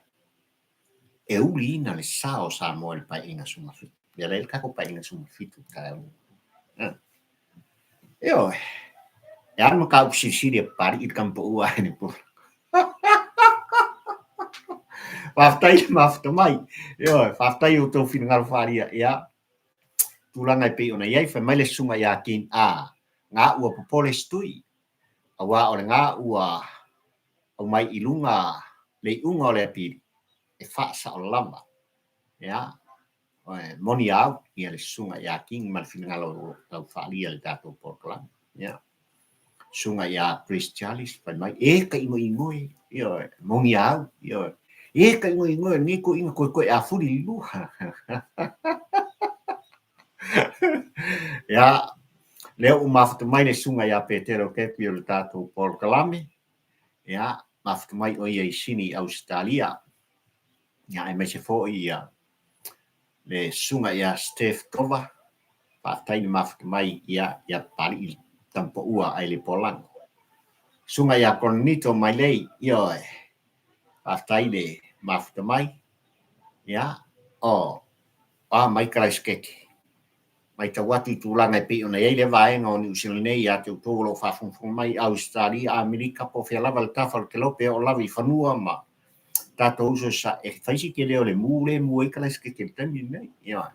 e uliina le sa o Samoa i le Paeaiga 17. Lea la e i ai le tatou Paeaiga 17 i le taeao lenei. Ioe. E a le mataupu silisili a Papalii le tama pau a ene pula. Faafetai le mafuta mai. Ioe, faafetai i outou finagalo faaalia. Ia, tulaga e pei ona i ai, fai mai le susuga ia Ken, a, ga ua popole si tui, auā o le ga ua aumai i luga le iuga o le apili, e faasao lava. Ia, moni au ia le susuga ia King ma le finagalo o lo o tau faaalia i le tatou polokalame. Ia, susuga ia Chris Charles, fai mai, e ka igoigoe, ioe, moni au, ioe, e ka igoigoe, lenei toeaina koekoe a fuli i lua. Ia, lea ua mafuta mai le susuga ia Petero Kepi o le tatou polokalame, ia, mafuta mai o ia i Sini i Ausetalia, ia, aemaise foi ia le susuga ia Steph Tova, faafetai le mafuta mai ia ia Papalii Tamapaua ai le Polango. Susuga ia Koronito Mailei, ioe, faafetai le mafuta mai, ia, o, a mai Karaisakeke. Matau atu i tulaga e pei ona i ai lea vaega o Niu Sila nei ia te outou o lo o faafogafoga mai i Ausetalia, Amerika, po o fea lava le tafa o le kelope e oo lava i fanua ma tatou uso sa e fai si tele o le mu le mu ai Karaisakeke i le taimi lenei. Ioe.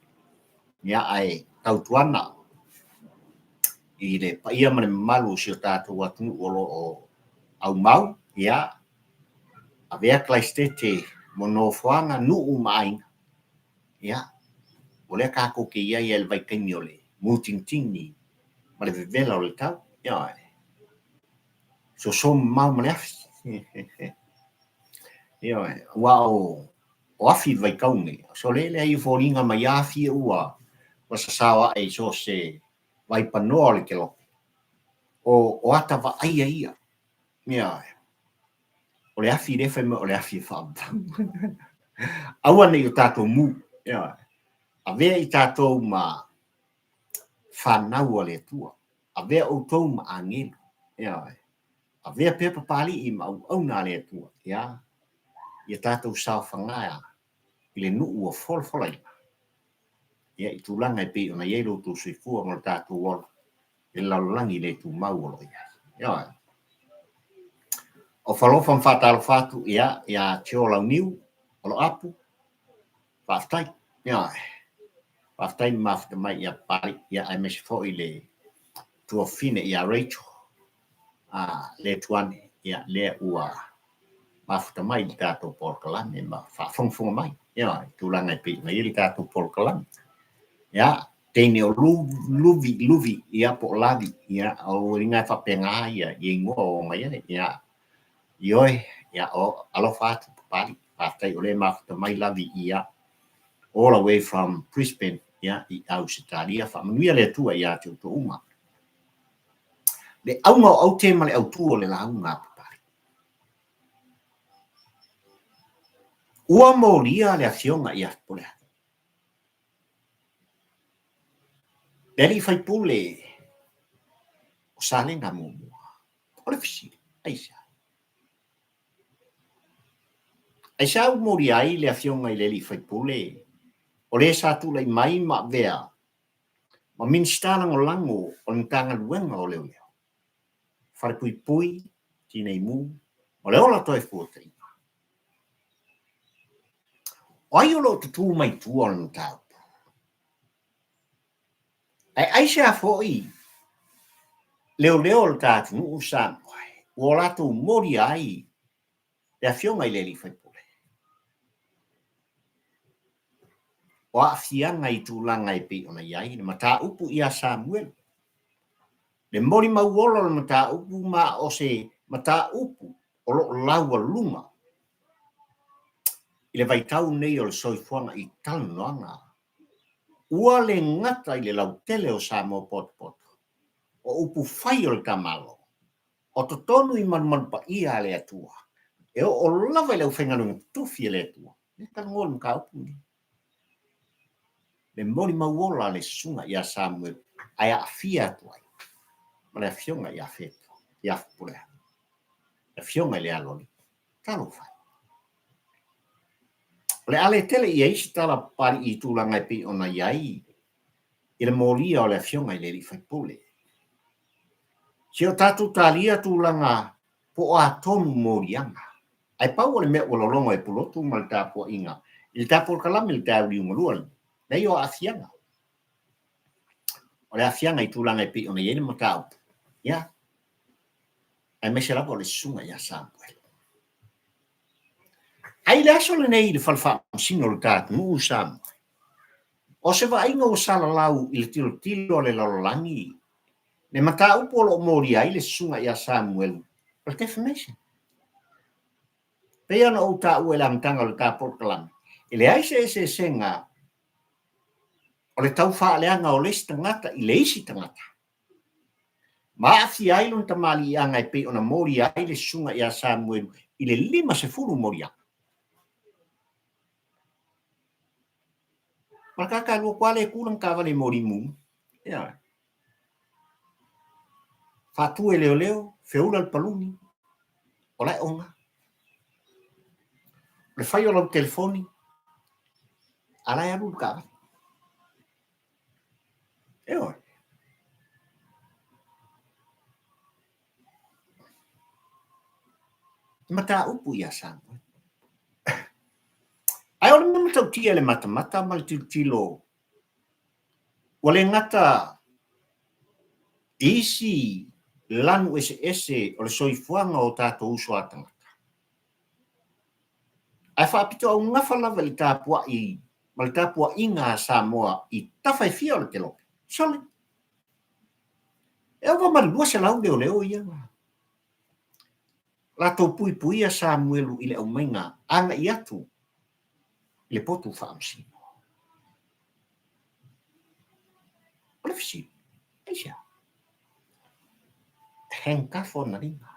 Ia, ae tautuana i le paia ma le mamalu o si o tatou atunuu o lo o aumau, ia, avea Karaisitete mo nofoaga, nuu ma aiga, Ia, o lea tatou te i ai i le vaitaimi o le mutinitini ma le vevela o le tau, ioe, soso mamao ma le afi. Ioe, aua o, o afi i le vaitau nei, so le leai e foliga mai afi ia ua, ua sasao ae i so o se vaipanoa o le kelope. O, o ata vaaia ia, ioe. O le afi lea fai mai o le afi e faavavau. Aua ne i o tatou mu. Ioe. Avea i tatou ma fanau a le Atua. Avea outou ma agelu. Ioe. Avea pea Papalii ma auauna a le Atua. Ia, ia tatou saofaga i le nuu ua folafolaina. Ia, i tulaga e pei ona i ai lo outou soifua ma lo tatou ola i le lalolagi le tumau o lo o i ai. Ioe. O falofa ma faatalofa atu ia ia Tio Launiu o lo apu. Faafetai. Ioe. Faafetai le mafuta mai ia Papalii, ia aemaise foi le tuafafine ia Rachel a le Tuane, ia lea ua mafuta mai le tatou polokalame ma faafogafoga mai, ioe, i tulaga e pei ona i ai le tatou polokalame. Ia, teine o Luvi, Luvi, ia po o Lavi, ia, o uiga e faapena ia, ia igoa o omai ai, ia, ioe, ia, o alofa atu Papalii, faafetai o lea e mafuta mai Lavi, ia, all the way from Brisbane, ia, i Ausetalia, faamanuia le Atua ia te outou uma. Le auga o aute ma le autu o le lauga a Papalii. Ua molia le Afioga ia Fepuleai. Le alii faipule o Salega muamua. O le fesili, aisea? Aisea ua molia ai le Afioga i le alii faipule o le sa tulai mai ma avea ma Minisita Lagolago o le Matagaluega o Leoleo, Falepuipui, Tinei Mu ma le Ola Toefuataiga? O ai o lo o tutū mai tua o le mataupu? Ae aisea foi leoleo o le ta atunuu o Samoa ua latou molia ai le Afioga i le alii faipule? O aafiaga i tulaga e pei ona i ai le mataupu ia Samuelu, le molimau ola o le mataupu ma o se mataupu o lo o laualuga i le vaitau nei o le soifuaga i talanoaga ua le gata i le lautele o Samoa potopoto, o upu fai o le ta Malo, o totonu i malumalu paia a le Atua, e oo lava i le aufaigaluega totofi a le Atua, lea e talanoa i le mataupu lenei. Le molimau ola a le susuga ia Samuelu ae aafia atu ai ma le afioga ia Fepuleai, le afioga i le Aloalii. Talofa e! O le a le tele i ai se tala papalii i tulaga e pei ona i ai i le molia o le Afioga i le alii faipule. Se o tatou talia tulaga po o a tonu moliaga. Ae pau o le mea ua lologo e Pulotu ma le tapuaiga i le ta polokalame i le taeao liugalua lenei, leai o aafiaga. O le aafiaga i tulaga e pei ona i ai le mataupu, ia, aemaise lava o le susuga ia Samuel. Ae i le aso lenei i le fale faamasino o le ta atunuu o Samoa, o se vaaiga ua salalau i le tilotilo a le lalolagi le mataupu o lo o molia ai le susuga ia Samuelu o le defamation. Pei ona ou taua i le amataga o le ta polokalame, e leai se eseesega o le tau faaleaga o le isi tagata i le isi tagata. Ma aafia ai lona tamaliiaga e pei ona molia ai le susuga ia Samuelu i le 50 moliaga. Ma le kaka lua kua le ku lana taavale i moli mu. Ioe. Faatu e leoleo, feula le paluni, o la e oga. O le fai o lau telefoni, a la e alu le taavale. Ioe. Mataupu ia Samoa. Ae o le mea matautia i le matamata ma le tilotilo ua le gata i isi lanu eseese o le soifuaga o tatou uso a tagata, Ae faapitoaugafa lava i le tapuai ma le tapuaiga a Samoa i tafa e fia o le kelope. Sole! E ova ma le 200 leoleo ia na latou puipuia Samuelu i le aumaiga agai atu i le potu faamasino. O le fesili, aisea? Handcuff ona lima.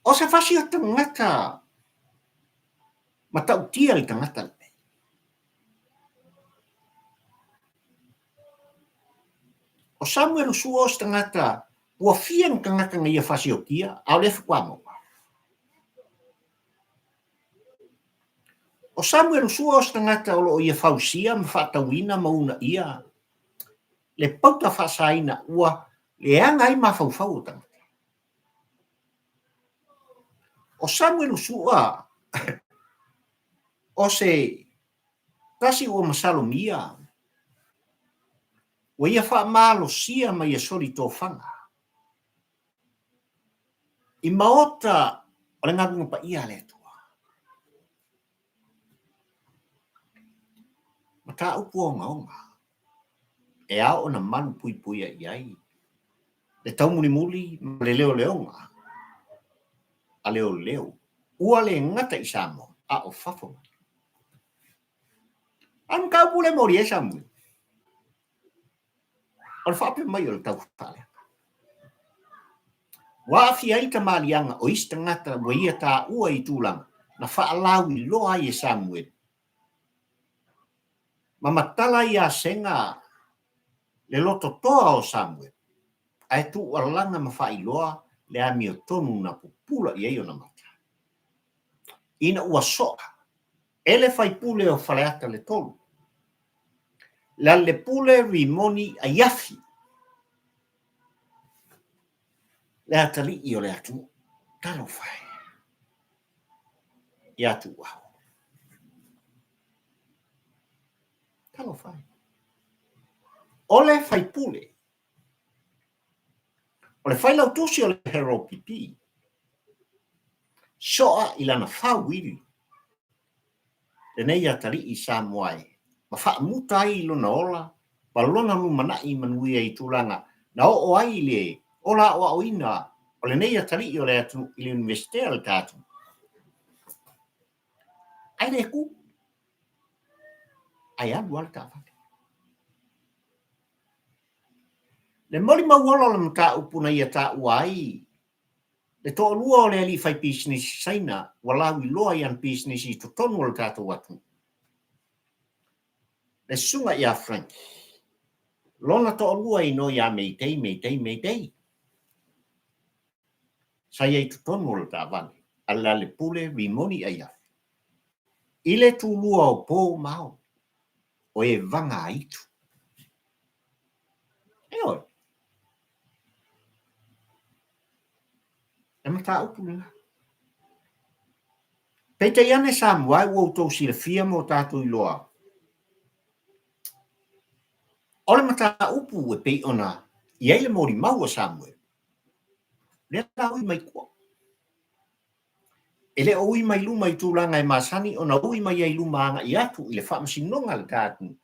O se fasi o tagata matautia le tagata lenei. O Samuel Sua o se tagata ua fia ni tagata na ia fasiotia, a o lea faatoa maua. O Samuel Sua o se tagata o lo o ia fausia ma faatauina ma uunaia le pauta faasaina ua leaga ai mafaufau o tagata. O Samuel Sua o se tasi ua masalomia ua ia faamalosia ma ia soli tofaga i maota o le galuega paia a le Atua. Mataupu ogaoga e ao ona malu puipuia i ai le taumulimuli ma le leoleoga a leoleo ua le gata i Samoa a o fafo mai. A o le mataupu lea e moli ai Samuel, o le faapea mai o le tau faaleaga. Ua aafia ai le tamaaliiaga o isi tagata ua ia taua i tulaga na faalauiloa ai e Samuele ma matala ai ia Sega le lototoa o Samuele, ae tuualaga ma faailoa le amiotonu na pupula i ai ona mata. Ina ua soa e le faipule o Faleata le 3, Lealailepule Rimoni Aiafi, le atalii o le atunuu. Talofa e ia Tuuau. Talofa e. O le faipule, o le failautusi o le Herald PP, soa i lana fauili lenei atalii Samoa e ma faamuta ai lona ola ma lona lumanai manuia i tulaga na oo ai le ola aoaoina o lenei atalii o le atunuu i le Iunivesite a le ta atunuu. Ae le ku, ae alu lava le taavale. Le molimau ola o le mataupu na ia taua ai Le toalua o le alii faipisinisi Saina ua lauiloa i ana pisinisi i totonu o le tatou atunuu. Le susuga ia Frank, lona toalua e inoa ia Mayday, Mayday, Mayday. Sa i ai i totonu o le taavale a le Lealepule Rimoni Aiafi i le tulua o po ma ao, o Evaga Aitu. Ioe. Le mataupu lena. Peitai ane Samoa ua outou silafia ma o tatou iloa, o le mataupu e pei ona i ai le molimau a Samuel, lea la ui mai tua. E le o ui mai luma i tulaga e masani ona ui mai ai luma agai atu i le faamasinoga a le ta atunuu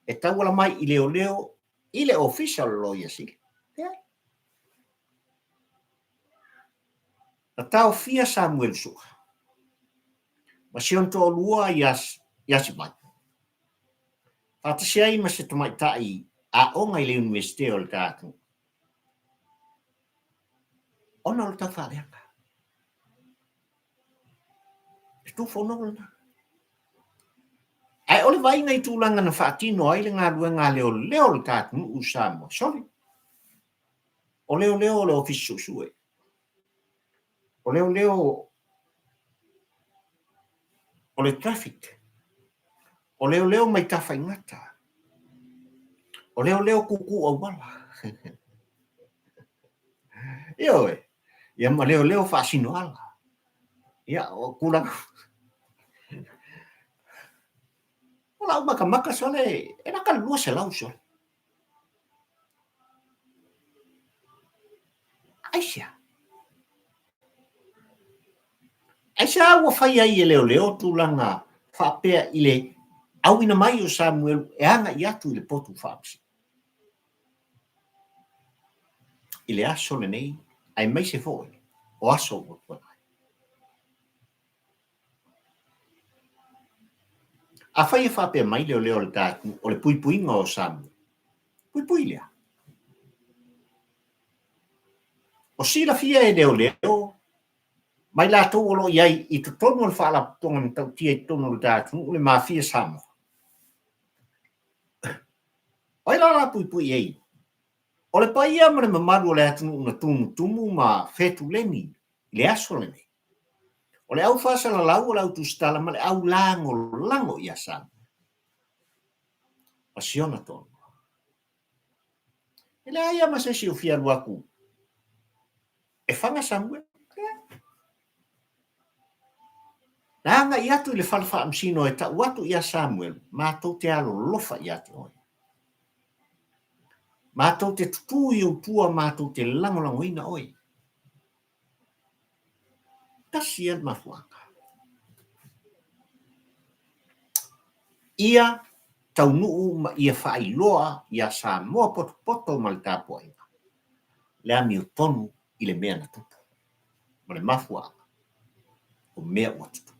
e tauala mai i leoleo i le Ofisa o le Loia Sili. Leai. Na taofia Samuelu Su'a ma si ona toalua ia Sivai, faatasi ai ma se tamaitai aoga i le Iunivesite o le ta atunuu, ona o le taufaaleaga. Le tufonogo lena. Ae o le vaaiga i tulaga na faatino ai le galuega a leoleo o le ta atunuu i Samoa, sole, o leoleo o le Ofisa Suesue, o leoleo o le traffic, o leoleo mai Tafaigata, o leoleo kūkū auala. Ioe, ia ma leoleo faasino ala. Ia, o tulaga O lau makamaka sole, e laka le 200 sole. Aisea? Aisea ua fai ai e leoleo tulaga faapea i le auina mai o Samuelu e agai atu i le potu faamasino? I le aso lenei, aemaise foi o aso ua tuanai. Afai e faapea mai leoleo o le ta atunuu o le puipuiga o Samoa, puipui lea. O silafia e leoleo ma i latou o lo o i ai i totonu o le Faalapotopotoga Matautia i totonu o le ta atunuu le Mafia Samoa. O ai la la puipui i ai? O le paia ma le mamalu o le atunuu na tumutumu ma fetuleni i le aso lenei. O le au faasalalau, o le au tusitala ma le au lagolago ia Samoa. Ma si ona toalua. E leai lava ma se isi o fia alu atu e faga Samuel. Leai. Na agai atu i le fale faamasino e tau atu ia Samuel, matou te alolofa ia te oe. Matou te tutū i ou tua, matou te lagolagoina oe. Tasi ia le mafuaaga. Ia taunuu ma ia faailoa ia Samoa potopoto ma le tapuaiga le amiotonu i le mea na tupu ma le mafuaaga o mea ua tutupu.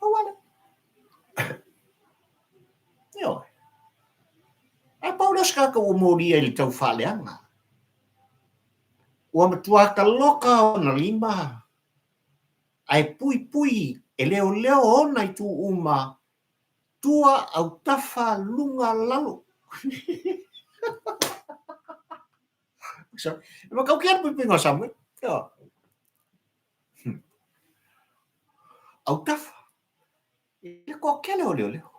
Pau lava lea. Ioe. Ae pau lea o se tagata ua molia i le tau faaleaga. Ua matua taloka ona lima ae puipui e leoleo ona itu uma, tua, autafa, luga, lalo. E matautia le puipuiga o Samuel. Autafa. I le toatele o leoleo.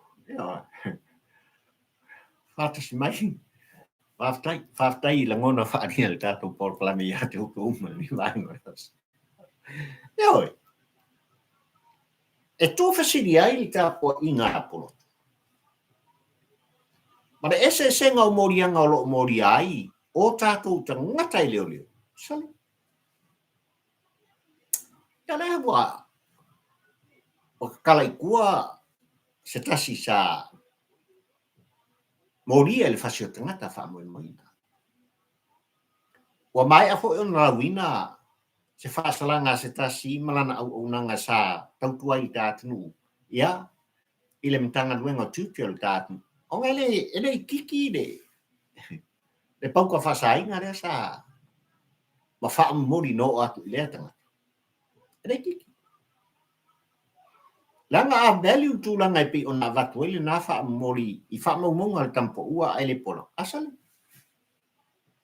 Faatasi mai. Faafetai, faafetai i lagona faaalia i le tatou polokalame ia te outou uma i lenei vaega o le aso. Ioe. E tuufesili ai le tapuaiga a Poloto. Ma le eseesega o moliaga o lo o molia ai o tatou tagata e leoleo. Sole. Ia lea ua ua tatala i tua se tasi sa molia i le fasi o tagata faamoemoeina. Ua maea foi ona lauina se faasalaga a se tasi ma lana auaunaga sa tautua ai i le ta atunuu, ia, i le Matagaluega o Tiute o le ta atunuu. Ona e le, e le itiiti le, le pauta faasaina lea sa ma faamomoli na oo atu i lea tagata. E le itiiti. Leaga a value le tulaga e pei ona avatu ai lena faamomoli i faamaumauga a le tamapaua ae le pola, asali.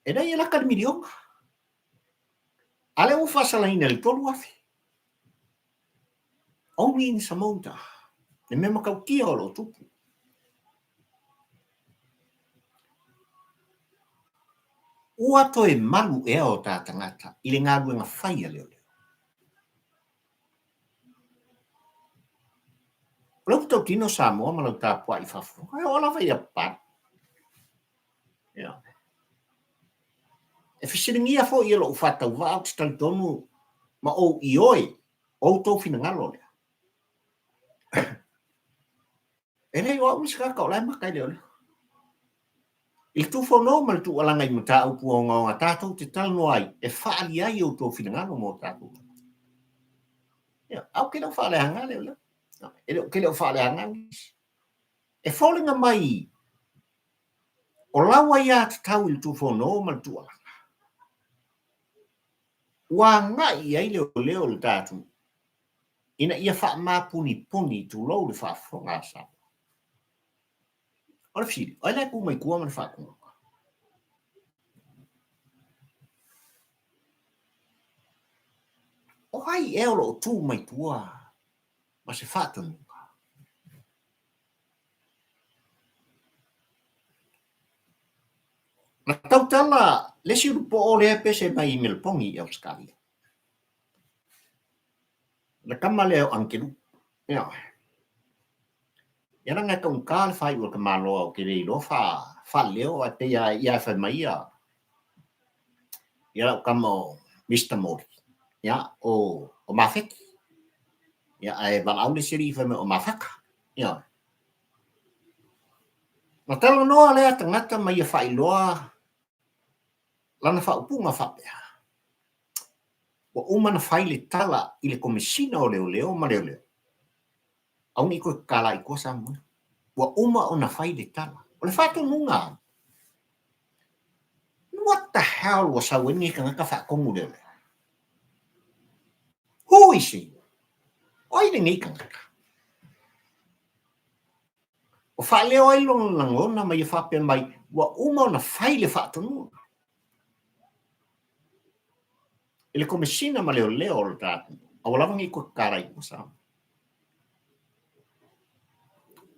E leai e lata i le miliona. A lea ua faasalaina i le 3,000. Only in Samoa, le mea matautia o lo o tupu. Ua toe malu ea o ta tagata i le galuega fai a leoleo? O le upu tautino Samoa ma lau tapuai i fafo, e oo lava ia papalii. E fesiligia foi e lou faatauvaa ou te talitonu ma ou ioe o outou finagalo lea. E leai o au le isi tagata o la e maka i leoleo. I le tufono ma le tuualaga i mataupu ogaoga tatou te talanoa ai e faaali ai outou finagalo mo tatou. Ia, a ou te le o faaleaga leoleo. E le o te le o faaleaga nisi. E foliga mai o lau aiatatau i le tufono ma le tuualaga, ua agai i ai leoleo o le ta atunuu ina ia faamapunipuni, tulou le faafofoga a Samoa. O le fesili, o ai la e tu mai tua ma le faatonuga? O ai ea o lo o tu mai tua ma se faatonuga? Na tautala le isi ulupoo lea e pese mai i Melepogi i Ausetalia. Le tama lea o Angelou. Ioe. Ia leaga e taugata le faaiu a le tamaloa ou te le iloa fa faaleo ae pei lava ia e fai mai ia ia lau tama o Mister Moli, ia o o Mafeti. Ia ae valaau le isi alii fai mai o Mafata. Ioe. Na talanoa lea tagata ma ia faailoa lana faaupuga faapea, Ua uma ona fai le tala i le Komesina o Leoleo ma Leoleo, aua ne i toe tatala i tua Samoa. Ua uma ona fai le tala. O le faatonuga, what the hell ua sau ai lenei tagata faatonu leoleo? Who is he? O ai lenei tagata? Ua faaleo ai lona lagona ma ia faapea mai, ua uma ona fai le faatonuga i le Komesina ma Leoleo o le ta atunuu, aua lava ne i toe tatala i tua Samoa.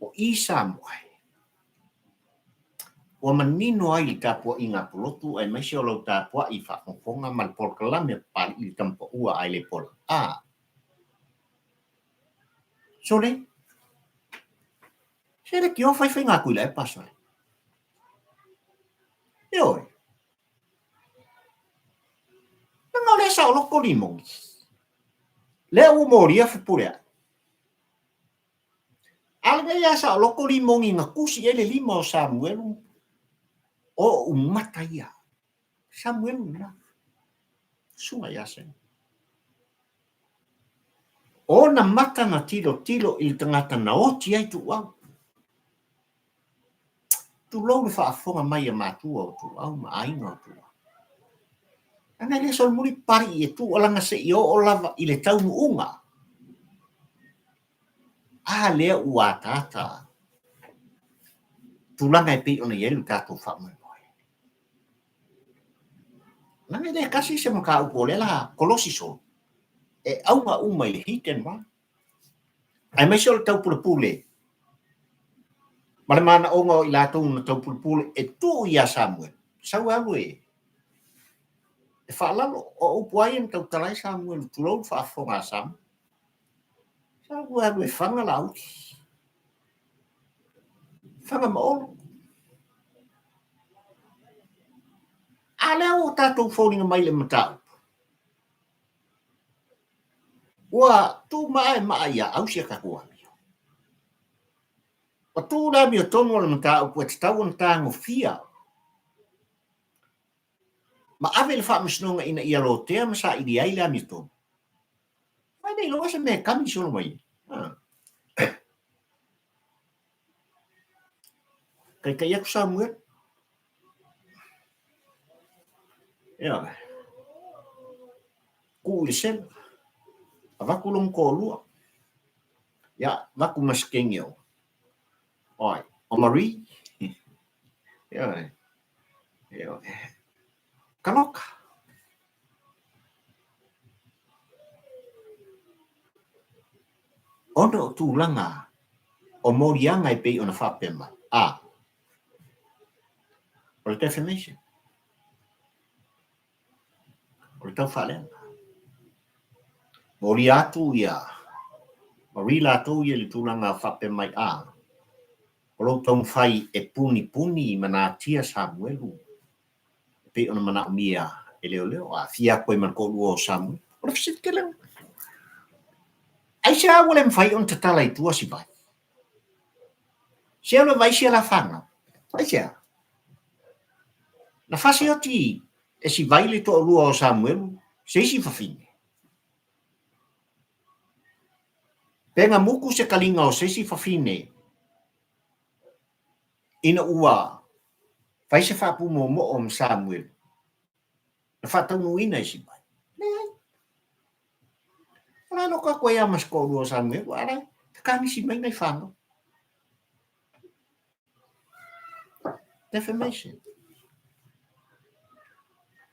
O i Samoa e, ua manino ai le tapuaiga a Pulotu aemaise o lau tapuai faafogafoga ma le polokalame a Papalii le Tama Paua ae le pola. A! Sole! Se le tio fai faiga a Tuilaepa, sole. Ioe. Leaga o lea saoloto limoni. Lea ua molia Fepuleai. A lenei lava saoloto limoni na tusi i ai le lima o Samuelu, o ou mata ia. Samuelu lena. Susuga ia Samuelu. Ona mata na tilotilo i le tagata na oti ai tuuau. Tulou le faafofoga mai a matua o tuuau ma aiga o tuuau. Leaga e le solomuli Papalii e tuualaga se i oo lava i le taunuuga. A lea ua ataata tulaga e pei ona i ai lo tatou faamoemoe. Leaga e le tasi se mataupu o lea la kolosi solo, e auga uma i le hit and run. Aemaise o le taupulepule ma le manaoga o i latou na taupulepule e tuu ia Samuel, sau e alu e faalalo. O upu lava ia na tautala ai Samuel, tulou le faafofoga a Samoa. Sau e alu e faga Laauli, faga ma Olo. A lea ua tatou foliga mai i le mataupu, ua tuu maaemaa ia au si a tatou amio. Ua tuu le amiotonu o le mataupu e tatau ona tagofia ma ave i le faamasinoga ina ia lotea ma saili ai le amiotonu. Ae le iloa se mea e kami solo mai ai. Taitai atu Samuel. Ioe. Tuu i le sela. Avatu lona toalua. Ia, avatu ma se teine o, o ai, o Marie. Ioe. Ioe. Taloka. Ona o tulaga o moliaga e pei ona faapea mai, a, o le defamation, o le taufaaleaga. Molia atu ia Marie latou ia i le tulaga faapea mai, a, o lou taumafai e punipuni ma natia Samuelu e pei ona manaomia e leoleo, a aafia atu ai ma le toalua o Samuelu. O le fesili tele lena. Aisea ua le mafai ona tatala i tua si vai? Se alu e vaai sia la fanau. Aisea? Na fasioti e si vai le toalua o Samuelu se isi fafine. Pe na mutu se kaliga o se isi fafine ina ua fai se faapumoomoo ma Samuelu, na faataunuuina e Simai? Leai. O la e loto atu ai lava ma se toalua o Samuelu, a o la e takanisi mai nai fanau. Defamation.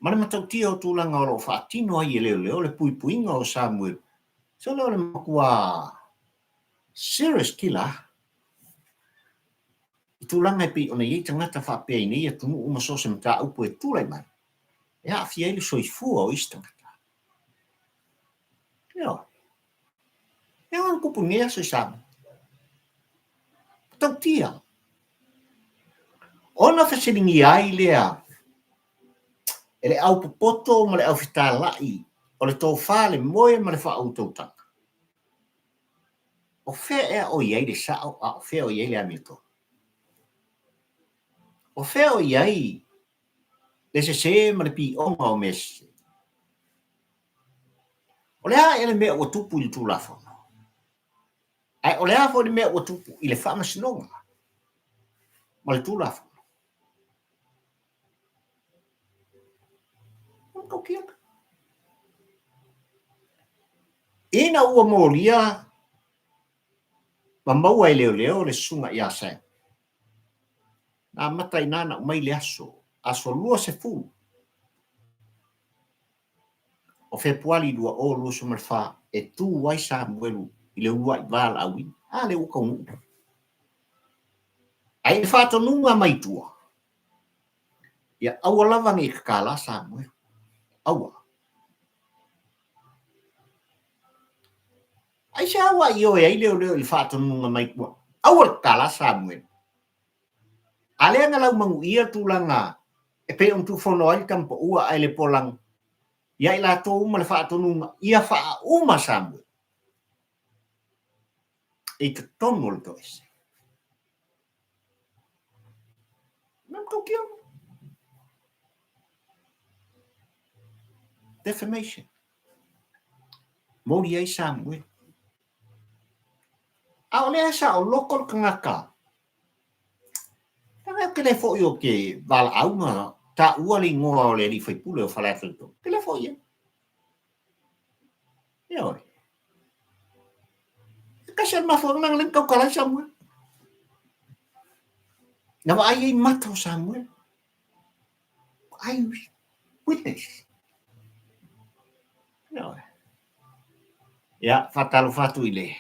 Ma le matautia o tulaga o lo o faatino ai e leoleo le puipuiga o Samuelu, sole o le matua serious killer i tulaga e pei ona i ai tagata faapea i nei atunuu ma so o se mataupu e tulai mai e aafia ai le soifua o isi tagata. Ioe. E ao ona tupu i lenei aso i Samoa. Matautia. Ona fesiligia ai lea e le aupopoto ma le aufetalai o le tofa, le moe ma le faautautaga. O fea ea o i ai le sao a o fea o i ai le amiotonu? O fea o i ai le sesē ma le pioga o mea sesē? O le a ea le mea ua tupu i le Tulafono? Ae o le a foi le mea ua tupu i le Faamasinoga ma le Tulafono? Ina ua molia ma maua e leoleo le susuga ia Sam, na amata i ina na aumai le aso, aso 20 o Fepuali 2024 e tu ai Samuelu i le uluai valaauina. A lea ua taunuu. Ae i le faatonuga mai tua, ia aua lava ne i tatala Samuelu. Aua. Aisea ua ioe ai leoleo i le faatonuga mai tua? Aua le tatala Samuelu. A lea na laumanuia tulaga e pei ona tuufono ai le tamapaua ae le polaga ia i latou uma le faatonuga ia faauma Samuelu i totonu o le toese. Mea matautia. Defamation. Moli ai Samuel. A o lea saoloto le tagata. Leaga ou te le foi o ke valaau ma taua le igoa o le alii faipule o Faleata i totonu, telefo i ai. Ioe. E tasi o le mafuaaga leaga lea na tautala ai Samuel. Na vaai ai mata o Samuel. Eye witness. Ioe. Ia, faatalofa atu i le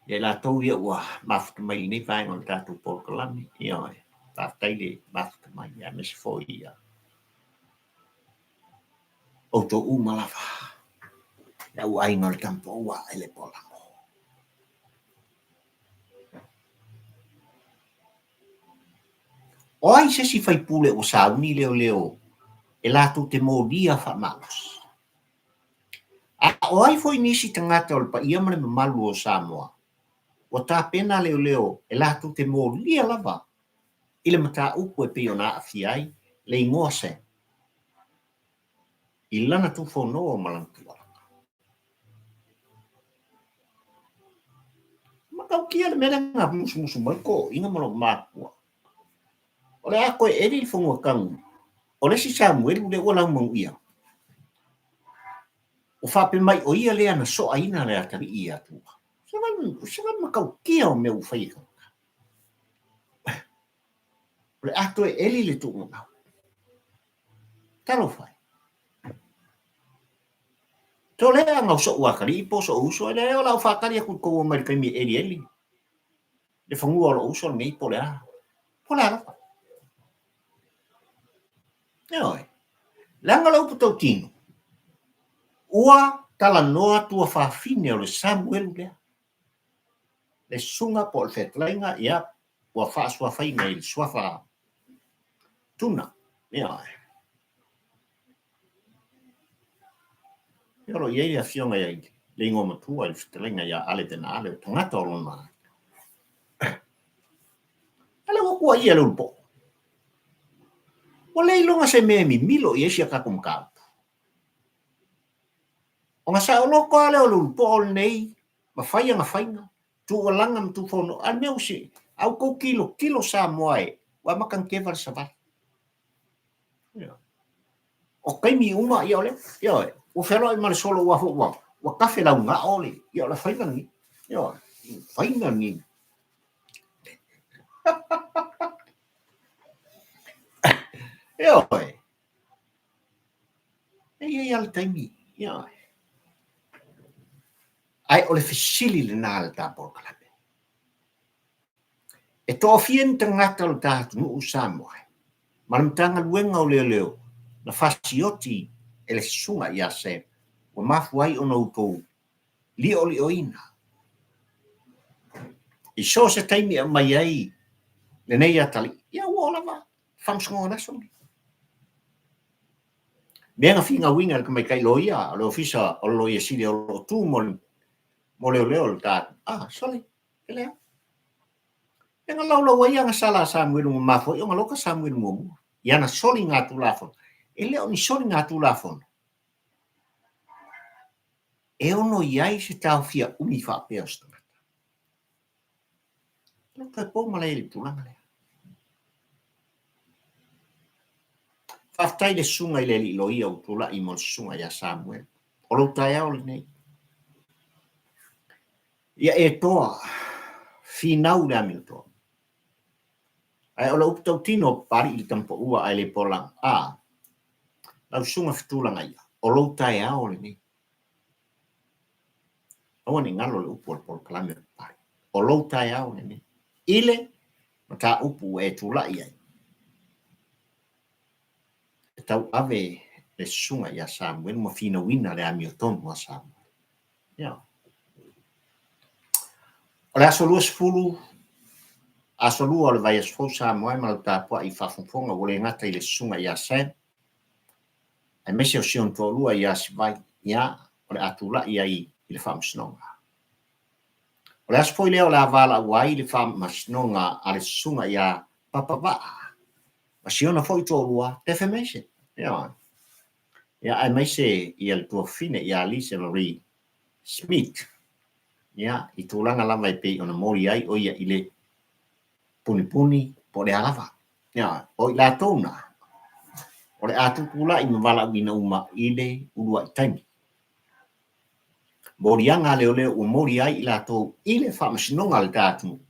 Ia i latou ia ua mafuta mai i lenei vaega o le tatou polokalame, ioe, faafetai le mafuta mai, aemaise foi ia outou uma lava, le au aiga o le Tamapaua e le Polago. O ai se isi faipule ua sauni leoleo e latou te molia faamalosi? A o ai foi nisi tagata o le paia ma le mamalu o Samoa ua tapena leoleo e latou te molia lava i le mataupu e pei ona aafia ai le igoa Sam i lana tufonoa ma lana tuualaga? E matautia le mea lea na musumusu mai toeaiina ma lou matua. O le a toe eli le fanua tanu o le isi Samuelu lea ua laumanuia. Ua faapea mai o ia lea na soaina le atalii ia Tua. Se vai matautia o mea ua fai e tagata. O le a toe eli le tuugamau. Talofa e. To lea anga o so'u atalii po o so'u uso, e leai o le a ou faatali atu i le tou o mai i le taimi e elieli le fanua o lo'u uso lenei po o le a, po o le a lava. Ioe. Leaga o le upu tautino, ua talanoa tuafafine o le Samuelu lea, le susuga po o le fetalaiga, ia, ua faasuafaina i le suafa Tuna. Ioe. Ia o lo o i ai le afioga i le igoa matua i le fetalaiga ia Ale Venaale, o tagata o lona aiga. A lea ua tuuaia e le Ulupo'o. Ua le iloga se mea e mimilo i ai si a tatou mataupu. Ona saoloto lava lea o le Ulupo'o lenei ma fai ana faiga, tuualaga ma tuufono, a o le mea ua se, a ua tou tilotilo Samoa e, ua amata ona keva le savali. O taimi uma, ia o le, ioe, ua feloai ma le solo ua foi ua, ua tafe laugao le, ia o le faiga lenei, ioe, faiga lenei. Ioe, e i ai lava le taimi, ioe. Ae o le fesili lena a le ta polokalame. E toafia ni tagata o le ta atunuu Samoa ma le Matagaluega o Leoleo na fasioti e le Susuga ia Sam ua mafua ai ona outou liolioina i so o se taimi e aumai ai lenei atalii, ia ua oo lava Faamasinoga o le aso lenei. Mea na finauina e le tamaitai loia o le Ofisa o le Loia Sili o lo o tu mo leoleo o le ta, ah, sole, e leai. E na laulau ai ana sala a Samuelu na mafua ai ona loka Samuelu muamua i ana soligatulafono. E le o ni soligatulafono e ono i ai se taofia umi faapea o se tagata. E le toe po malae i le tulaga lea. Faafetai i le susuga i le alii loia ua tulai mo le susuga ia Samuelu. O lou taeao lenei. Ia e toa, finau le amiotoa. Ae o le upu tautino o Papalii i le tamapaua ae le pola, a, lau susuga Fetulagaia, o lou taeao lenei. Aua ne i galo le upu o le polokalame o Papalii. O lou taeao lenei. I le mataupu ua e tulai ai, e tauave le susuga ia Samuelu ma finauina le amiotonu a Samuelu. Ia. O le aso 20, aso 2 o le vaiaso fou Samoa e ma lau tapuai i faafogafoga ua le gata i le susuga ia Sam, aemaise o si ona toalua ia Sivai, ia, o le a tulai ai i le faamasinoga. O le aso foi lea o le a valaau ai le faamasinoga a le susuga ia Papavaa, ma si ona foi toalua defamation. Ia. Ia, aemaise ia le tuafafine ia Lisa Marie Smith, ia, i tulaga lava e pei ona moli ai ʻo ia i le punipuni po Po o le a lava. Ia, o i latou na, o le a tutulai ma valaauina uma i le uluai taimi. Moliaga a leoleo ua moli ai i latou i le faamasinoga a le ta atunuu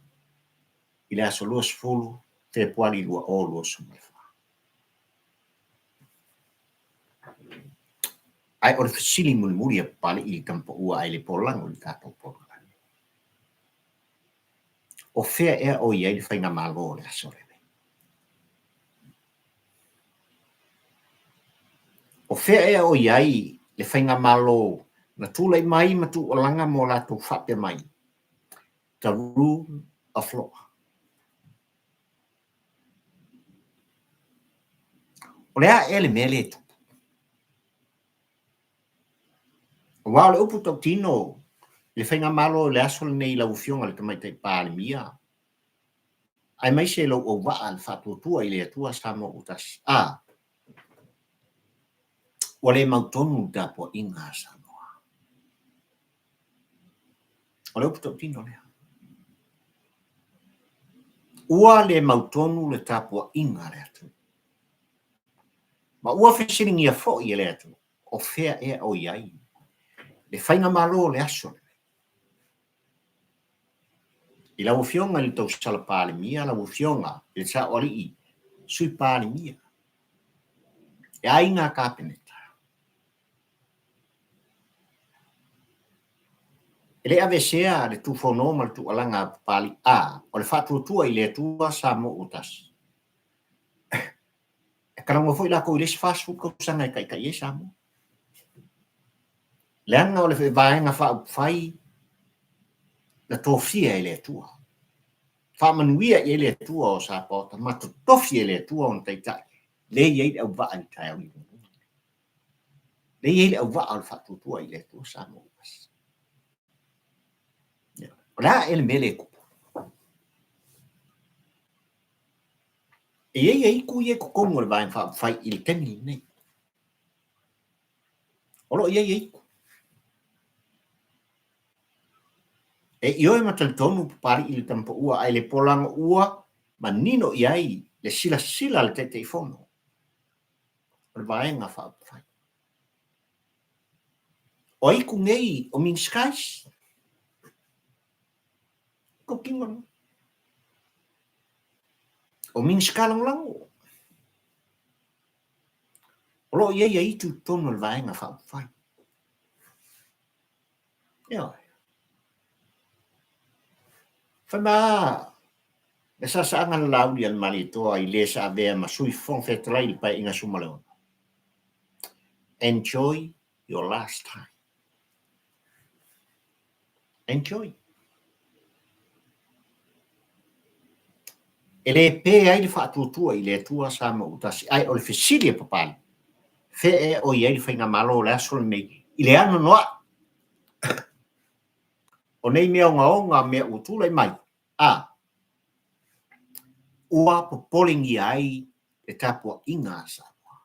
i le aso 20 Fepuari 2024. Ae o le fesili mulimuli a Papalii i le tamapaua ae le polago i le tatou polokalame. O fea ea o i ai le faigamalo o le aso lenei? O fea ea o i ai le faigamalo na tulai mai ma tuualaga mo latou faapea mai, the rule of law? O le a ea le mea lea e tupu? Aua o le upu tautino i le Faigamalo i le aso lenei i lau Afioga i le Tamaitai Palemia, aemaise lou auvaa le Faatuatua i le Atua Samoa ua Tasi, a, ua le mautonu le tapuaiga a Samoa. O le upu tautino lea. Ua le mautonu le tapuaiga a le atunuu. Ma ua fesiligia foi e le atunuu, o fea ea o i ai le faigamalo o le aso lenei? I lau Afioga i le Tausala Palemia, lau Afioga i le Saoalii Sui Palemia, le Aiga Kapeneta, e le aveesea le tufono ma le tuualaga a Papalii, a o le faatuatua i le Atua Samoa ua Tasi. E talanoa foi latou i le isi 40 tausaga e taitai ai Samoa. Leaga o le Vaega Faaupufai na tofia e le Atua. Faamanuia i ai le Atua o Sapaota ma totofi e le Atua ona taitai le i ai le auvaa i le taeao liugalua. Le i ai le auvaa o le faatuatua i le Atua Samoa ua tasi. O le a ea le mea lea e tupu? E i ai aitu ia i totonu o le Vaega Faaupufai i le taimi lenei. O lo o i ai aitu. E ioe ma talitonu Papalii i le tamapaua ae le polago ua manino i ai le silasila a le Taitaifono o le Vaega Faaupufai. O aitu nei o Minisita isi. Tautino lena. O Minisita Lagolago o lo o i ai aitu i totonu o le Vaega Faaupufai. Ioe. Fai mai lava le saasaaga lalauli a le Malietoa i le sa avea ma Sui Fofoga Fetalai i le Paeaiga 16, Enjoy your last time. Enjoy. E le pē ai le faatuatua i le Atua Samoa ua tasi, ae o le fesili a Papalii, fea ea o i ai le faigamalo o le aso lenei i le anoanoai o nei mea ogaoga mea ua tulai mai, a ua popolengia ai le tapuaiga a Samoa.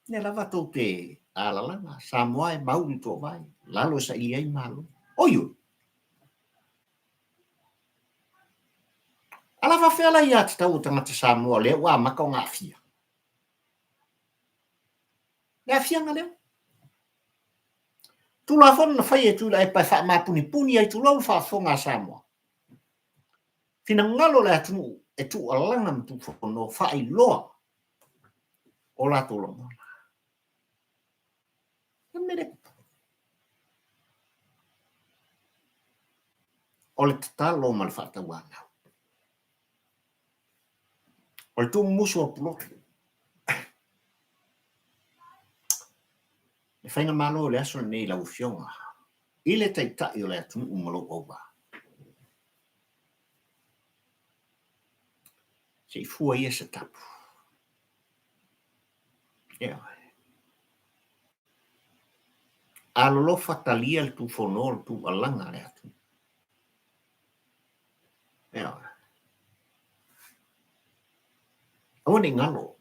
Lea lava tou te alalaga, Samoa e mau i toovae, lalo e saili ai malo. Oi oi! A la faafefea la aiatatau a tagata Samoa lea ua amata ona aafia? Le aafiaga lea. Tulafono na faia e Tuilaepa e faamapunipuni ai tulou le faafofoga a Samoa. Finagalo o le atunuu e tuualaga ma tuufono faailoa o latou lagona. Le mea lea tupu. O le tatalo ma le faatauanau. O le tuumumusu o Pulotu. Le faigamalo o le aso lenei lau Afioga i le Taitai o le atunuu ma lou auvaa. Se i fua ia se tapu. Ioe. Alolofa talia le tufono o le tuualaga a le atunuu. Ioe. Aua ne i galo,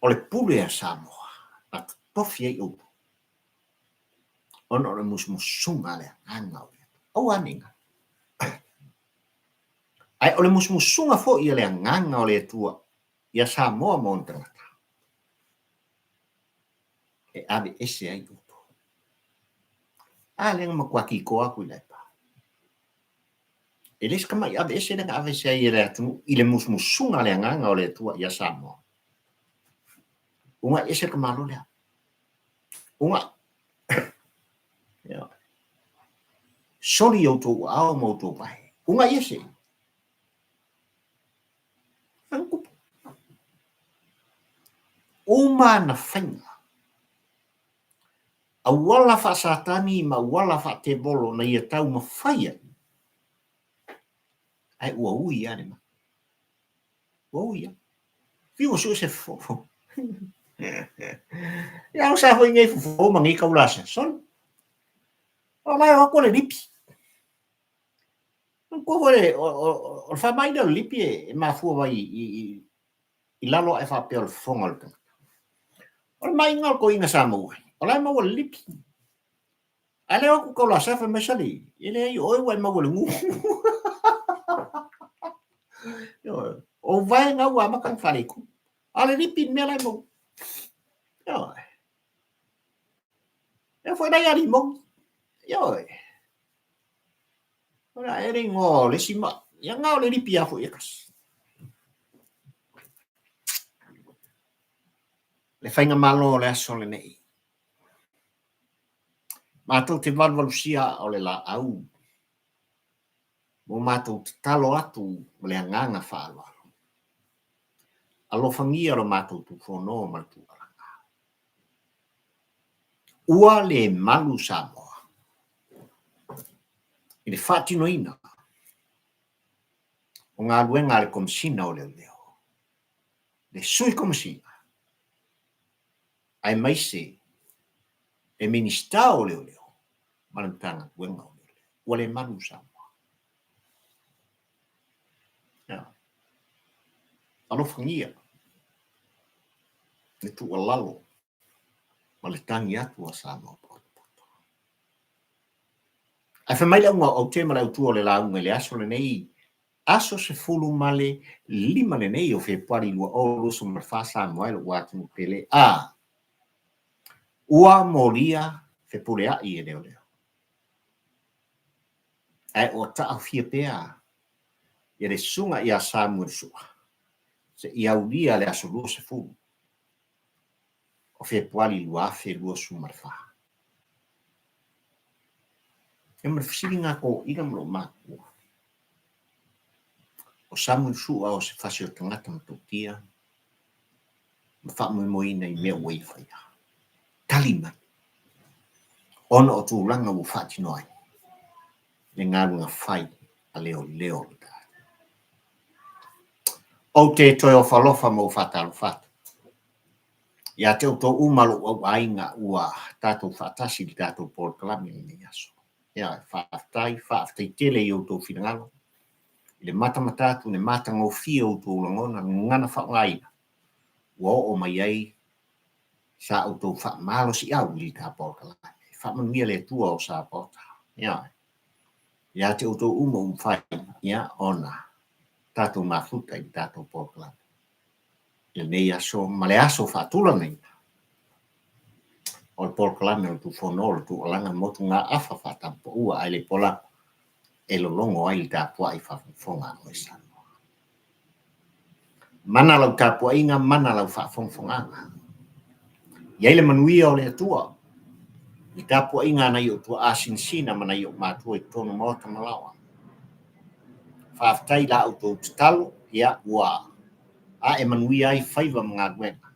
o le pule a Samoa na totofi ai outou ona o le musumusuga a le Agaga o le Atua. Aua ne i galo. Ae o le musumusuga foi a le Agaga o le Atua ia Samoa ma ona tagata, e ave ese ai outou. A lea na matua kikoa atu i Laepa. E le se tamai ave ese lea na ave ese ai e le atunuu i le musumusuga a le Agaga o le Atua ia Samoa. Uunai ese le tamalo lea. Uunai. Soli outou aao ma outou vae. Uunai ese. Tupu. Uma ana faiga. Auala faa-Satani ma auala faa-tevolo na ia taumafai ai, ae ua ui lava le manu. Ua ui lava. Fiu ua sue se fofo. Ia, o sa foi nei fofo ma nei taula soli. O la e o atu o le lipi. Manatua foi o le faamai lea o le lipi e mafua mai i lalo ae faapea o le fofoga o le tagata. O le maiga o le toeaina sa maua ai, o la e maua le lipi. A lea o atu taula fai mai, sali, e leai o oe ua e maua i le gū. O vaega ua amata ona faaletonu. A o le lipi le mea la e maua. Ioe. E foi nai alimoni. Ioe. O le a ea le igoa o le isi mai? Ia na o le lipi lava foi e tasi. Le faigamalo o le aso lenei. Matou te valuvalusia o le laau mo matou tatalo atu ma le agaga faaaloalo. Alofagia lo matou tufono ma le tuualaga. Ua le malu Samoa i le faatinoina o galuega a le Komesina o Leoleo, le Sui Komesina aemaise le Minisita o Leoleo ma le Matagaluega o Leoleo. Ua le malu Samoa. Alofagia le tuualalo ma le tagi atu a Samoa potopoto. Ae fai mai le auga o aute ma le autu o le lauga i le aso lenei, aso 15 lenei o Fepuari 2024 Samoa e lou atunuu pele a ua molia fepuleai e leoleo. Ae ua taofia pea ia le susuga ia Samuel Sua seia aulia le aso 20 o Fepuari 2024. Ia ma le fesiliga a toeaiina ma lou matua, o Samuel Sua o se fasi o tagata matautia ma faamoemoeina i mea ua ia faia. Tali mai, ona o tulaga ua faatino ai le galuega fai a leoleo o le tatou. Ou te toe ofo alofa ma ou faatalofa atu ia te outou uma lou auaiga ua tatou faatasi i le tatou polokalame i lenei aso. Ia, faafetai, faafetai tele i outou finagalo i le matamata atu i le matagofie o outou lagona, gagana faaaogaina ua oo mai ai sa outou faamalosiau i le ta polokalame. Faamanuia le Atua o Sapaota. Ia, ia te outou uma ua mafai ia ona tatou mafuta i le tatou polokalame i lenei aso ma le aso faatulagaina o le polokalame o le Tufono o le Tuualaga Motugaafa Faatapaua ae le pola e lologo ai le tapuai faafogafoga a oe Samoa. Mana lau tapuaiga, mana lau faafogafogaaga. I ai le manuia o le Atua i le tapuaiga a nai ou tuaa sinasina ma nai ou matua i totonu o maota ma laoa. Faafetai i la outou tatalo, ia ua ae manuia ai faiva ma galuega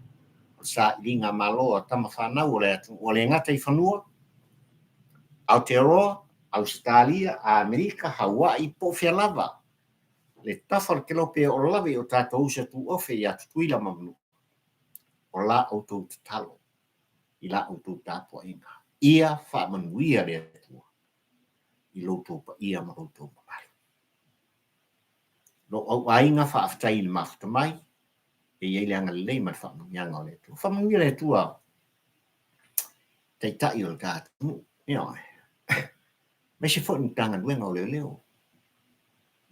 o le sailiga malo a tama fanau o le atunuu ua le gata i fanua, Aotearoa, Ausetalia, Amerika, Hawaii, po o fea lava le tafa o le kelope e oo lava i o tatou uso tuofe ia Tutuila ma Manua. O la outou tatalo i la outou tapuaiga, ia faamanuia le Atua i lo outou paia ma lo outou mamalu. Lou auaiga faafetai i le mafuta mai, e i ai le agalelei ma le faamanuiaga o le Atua. Faamanuia le Atua Taitai o le ta atunuu, ioe, aemaise foi le Matagaluega o Leoleo.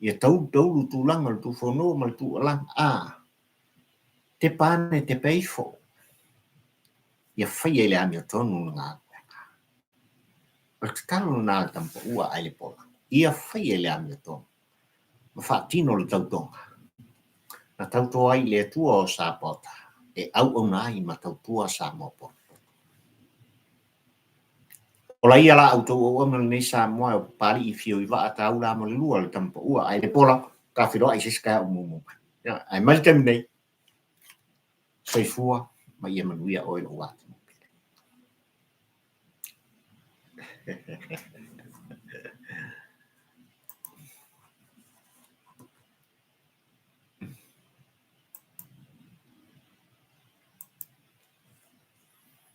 Ia taulu taulu tulaga o le tuufono ma le tuualala, a tepa ane tepa ifo, ia faia i le amiotonu le galuega. O le tatalo lena a le Tama Paua a Ailepola, ia faia i le amiotonu ma faatino le tautoga na tauto ai i le Atua o Sapaota e auauna ai ma tautua Samoa potopoto. Ola ia la outou auauna lenei Samoa e o Papalii fio i vaa taula ma le lua le Tama Paua a Ailepola, ta feiloai i se isi taeao o muamua mai. Ae mai le taimi nei, soifua ma ia manuia oe lou atunuu pele.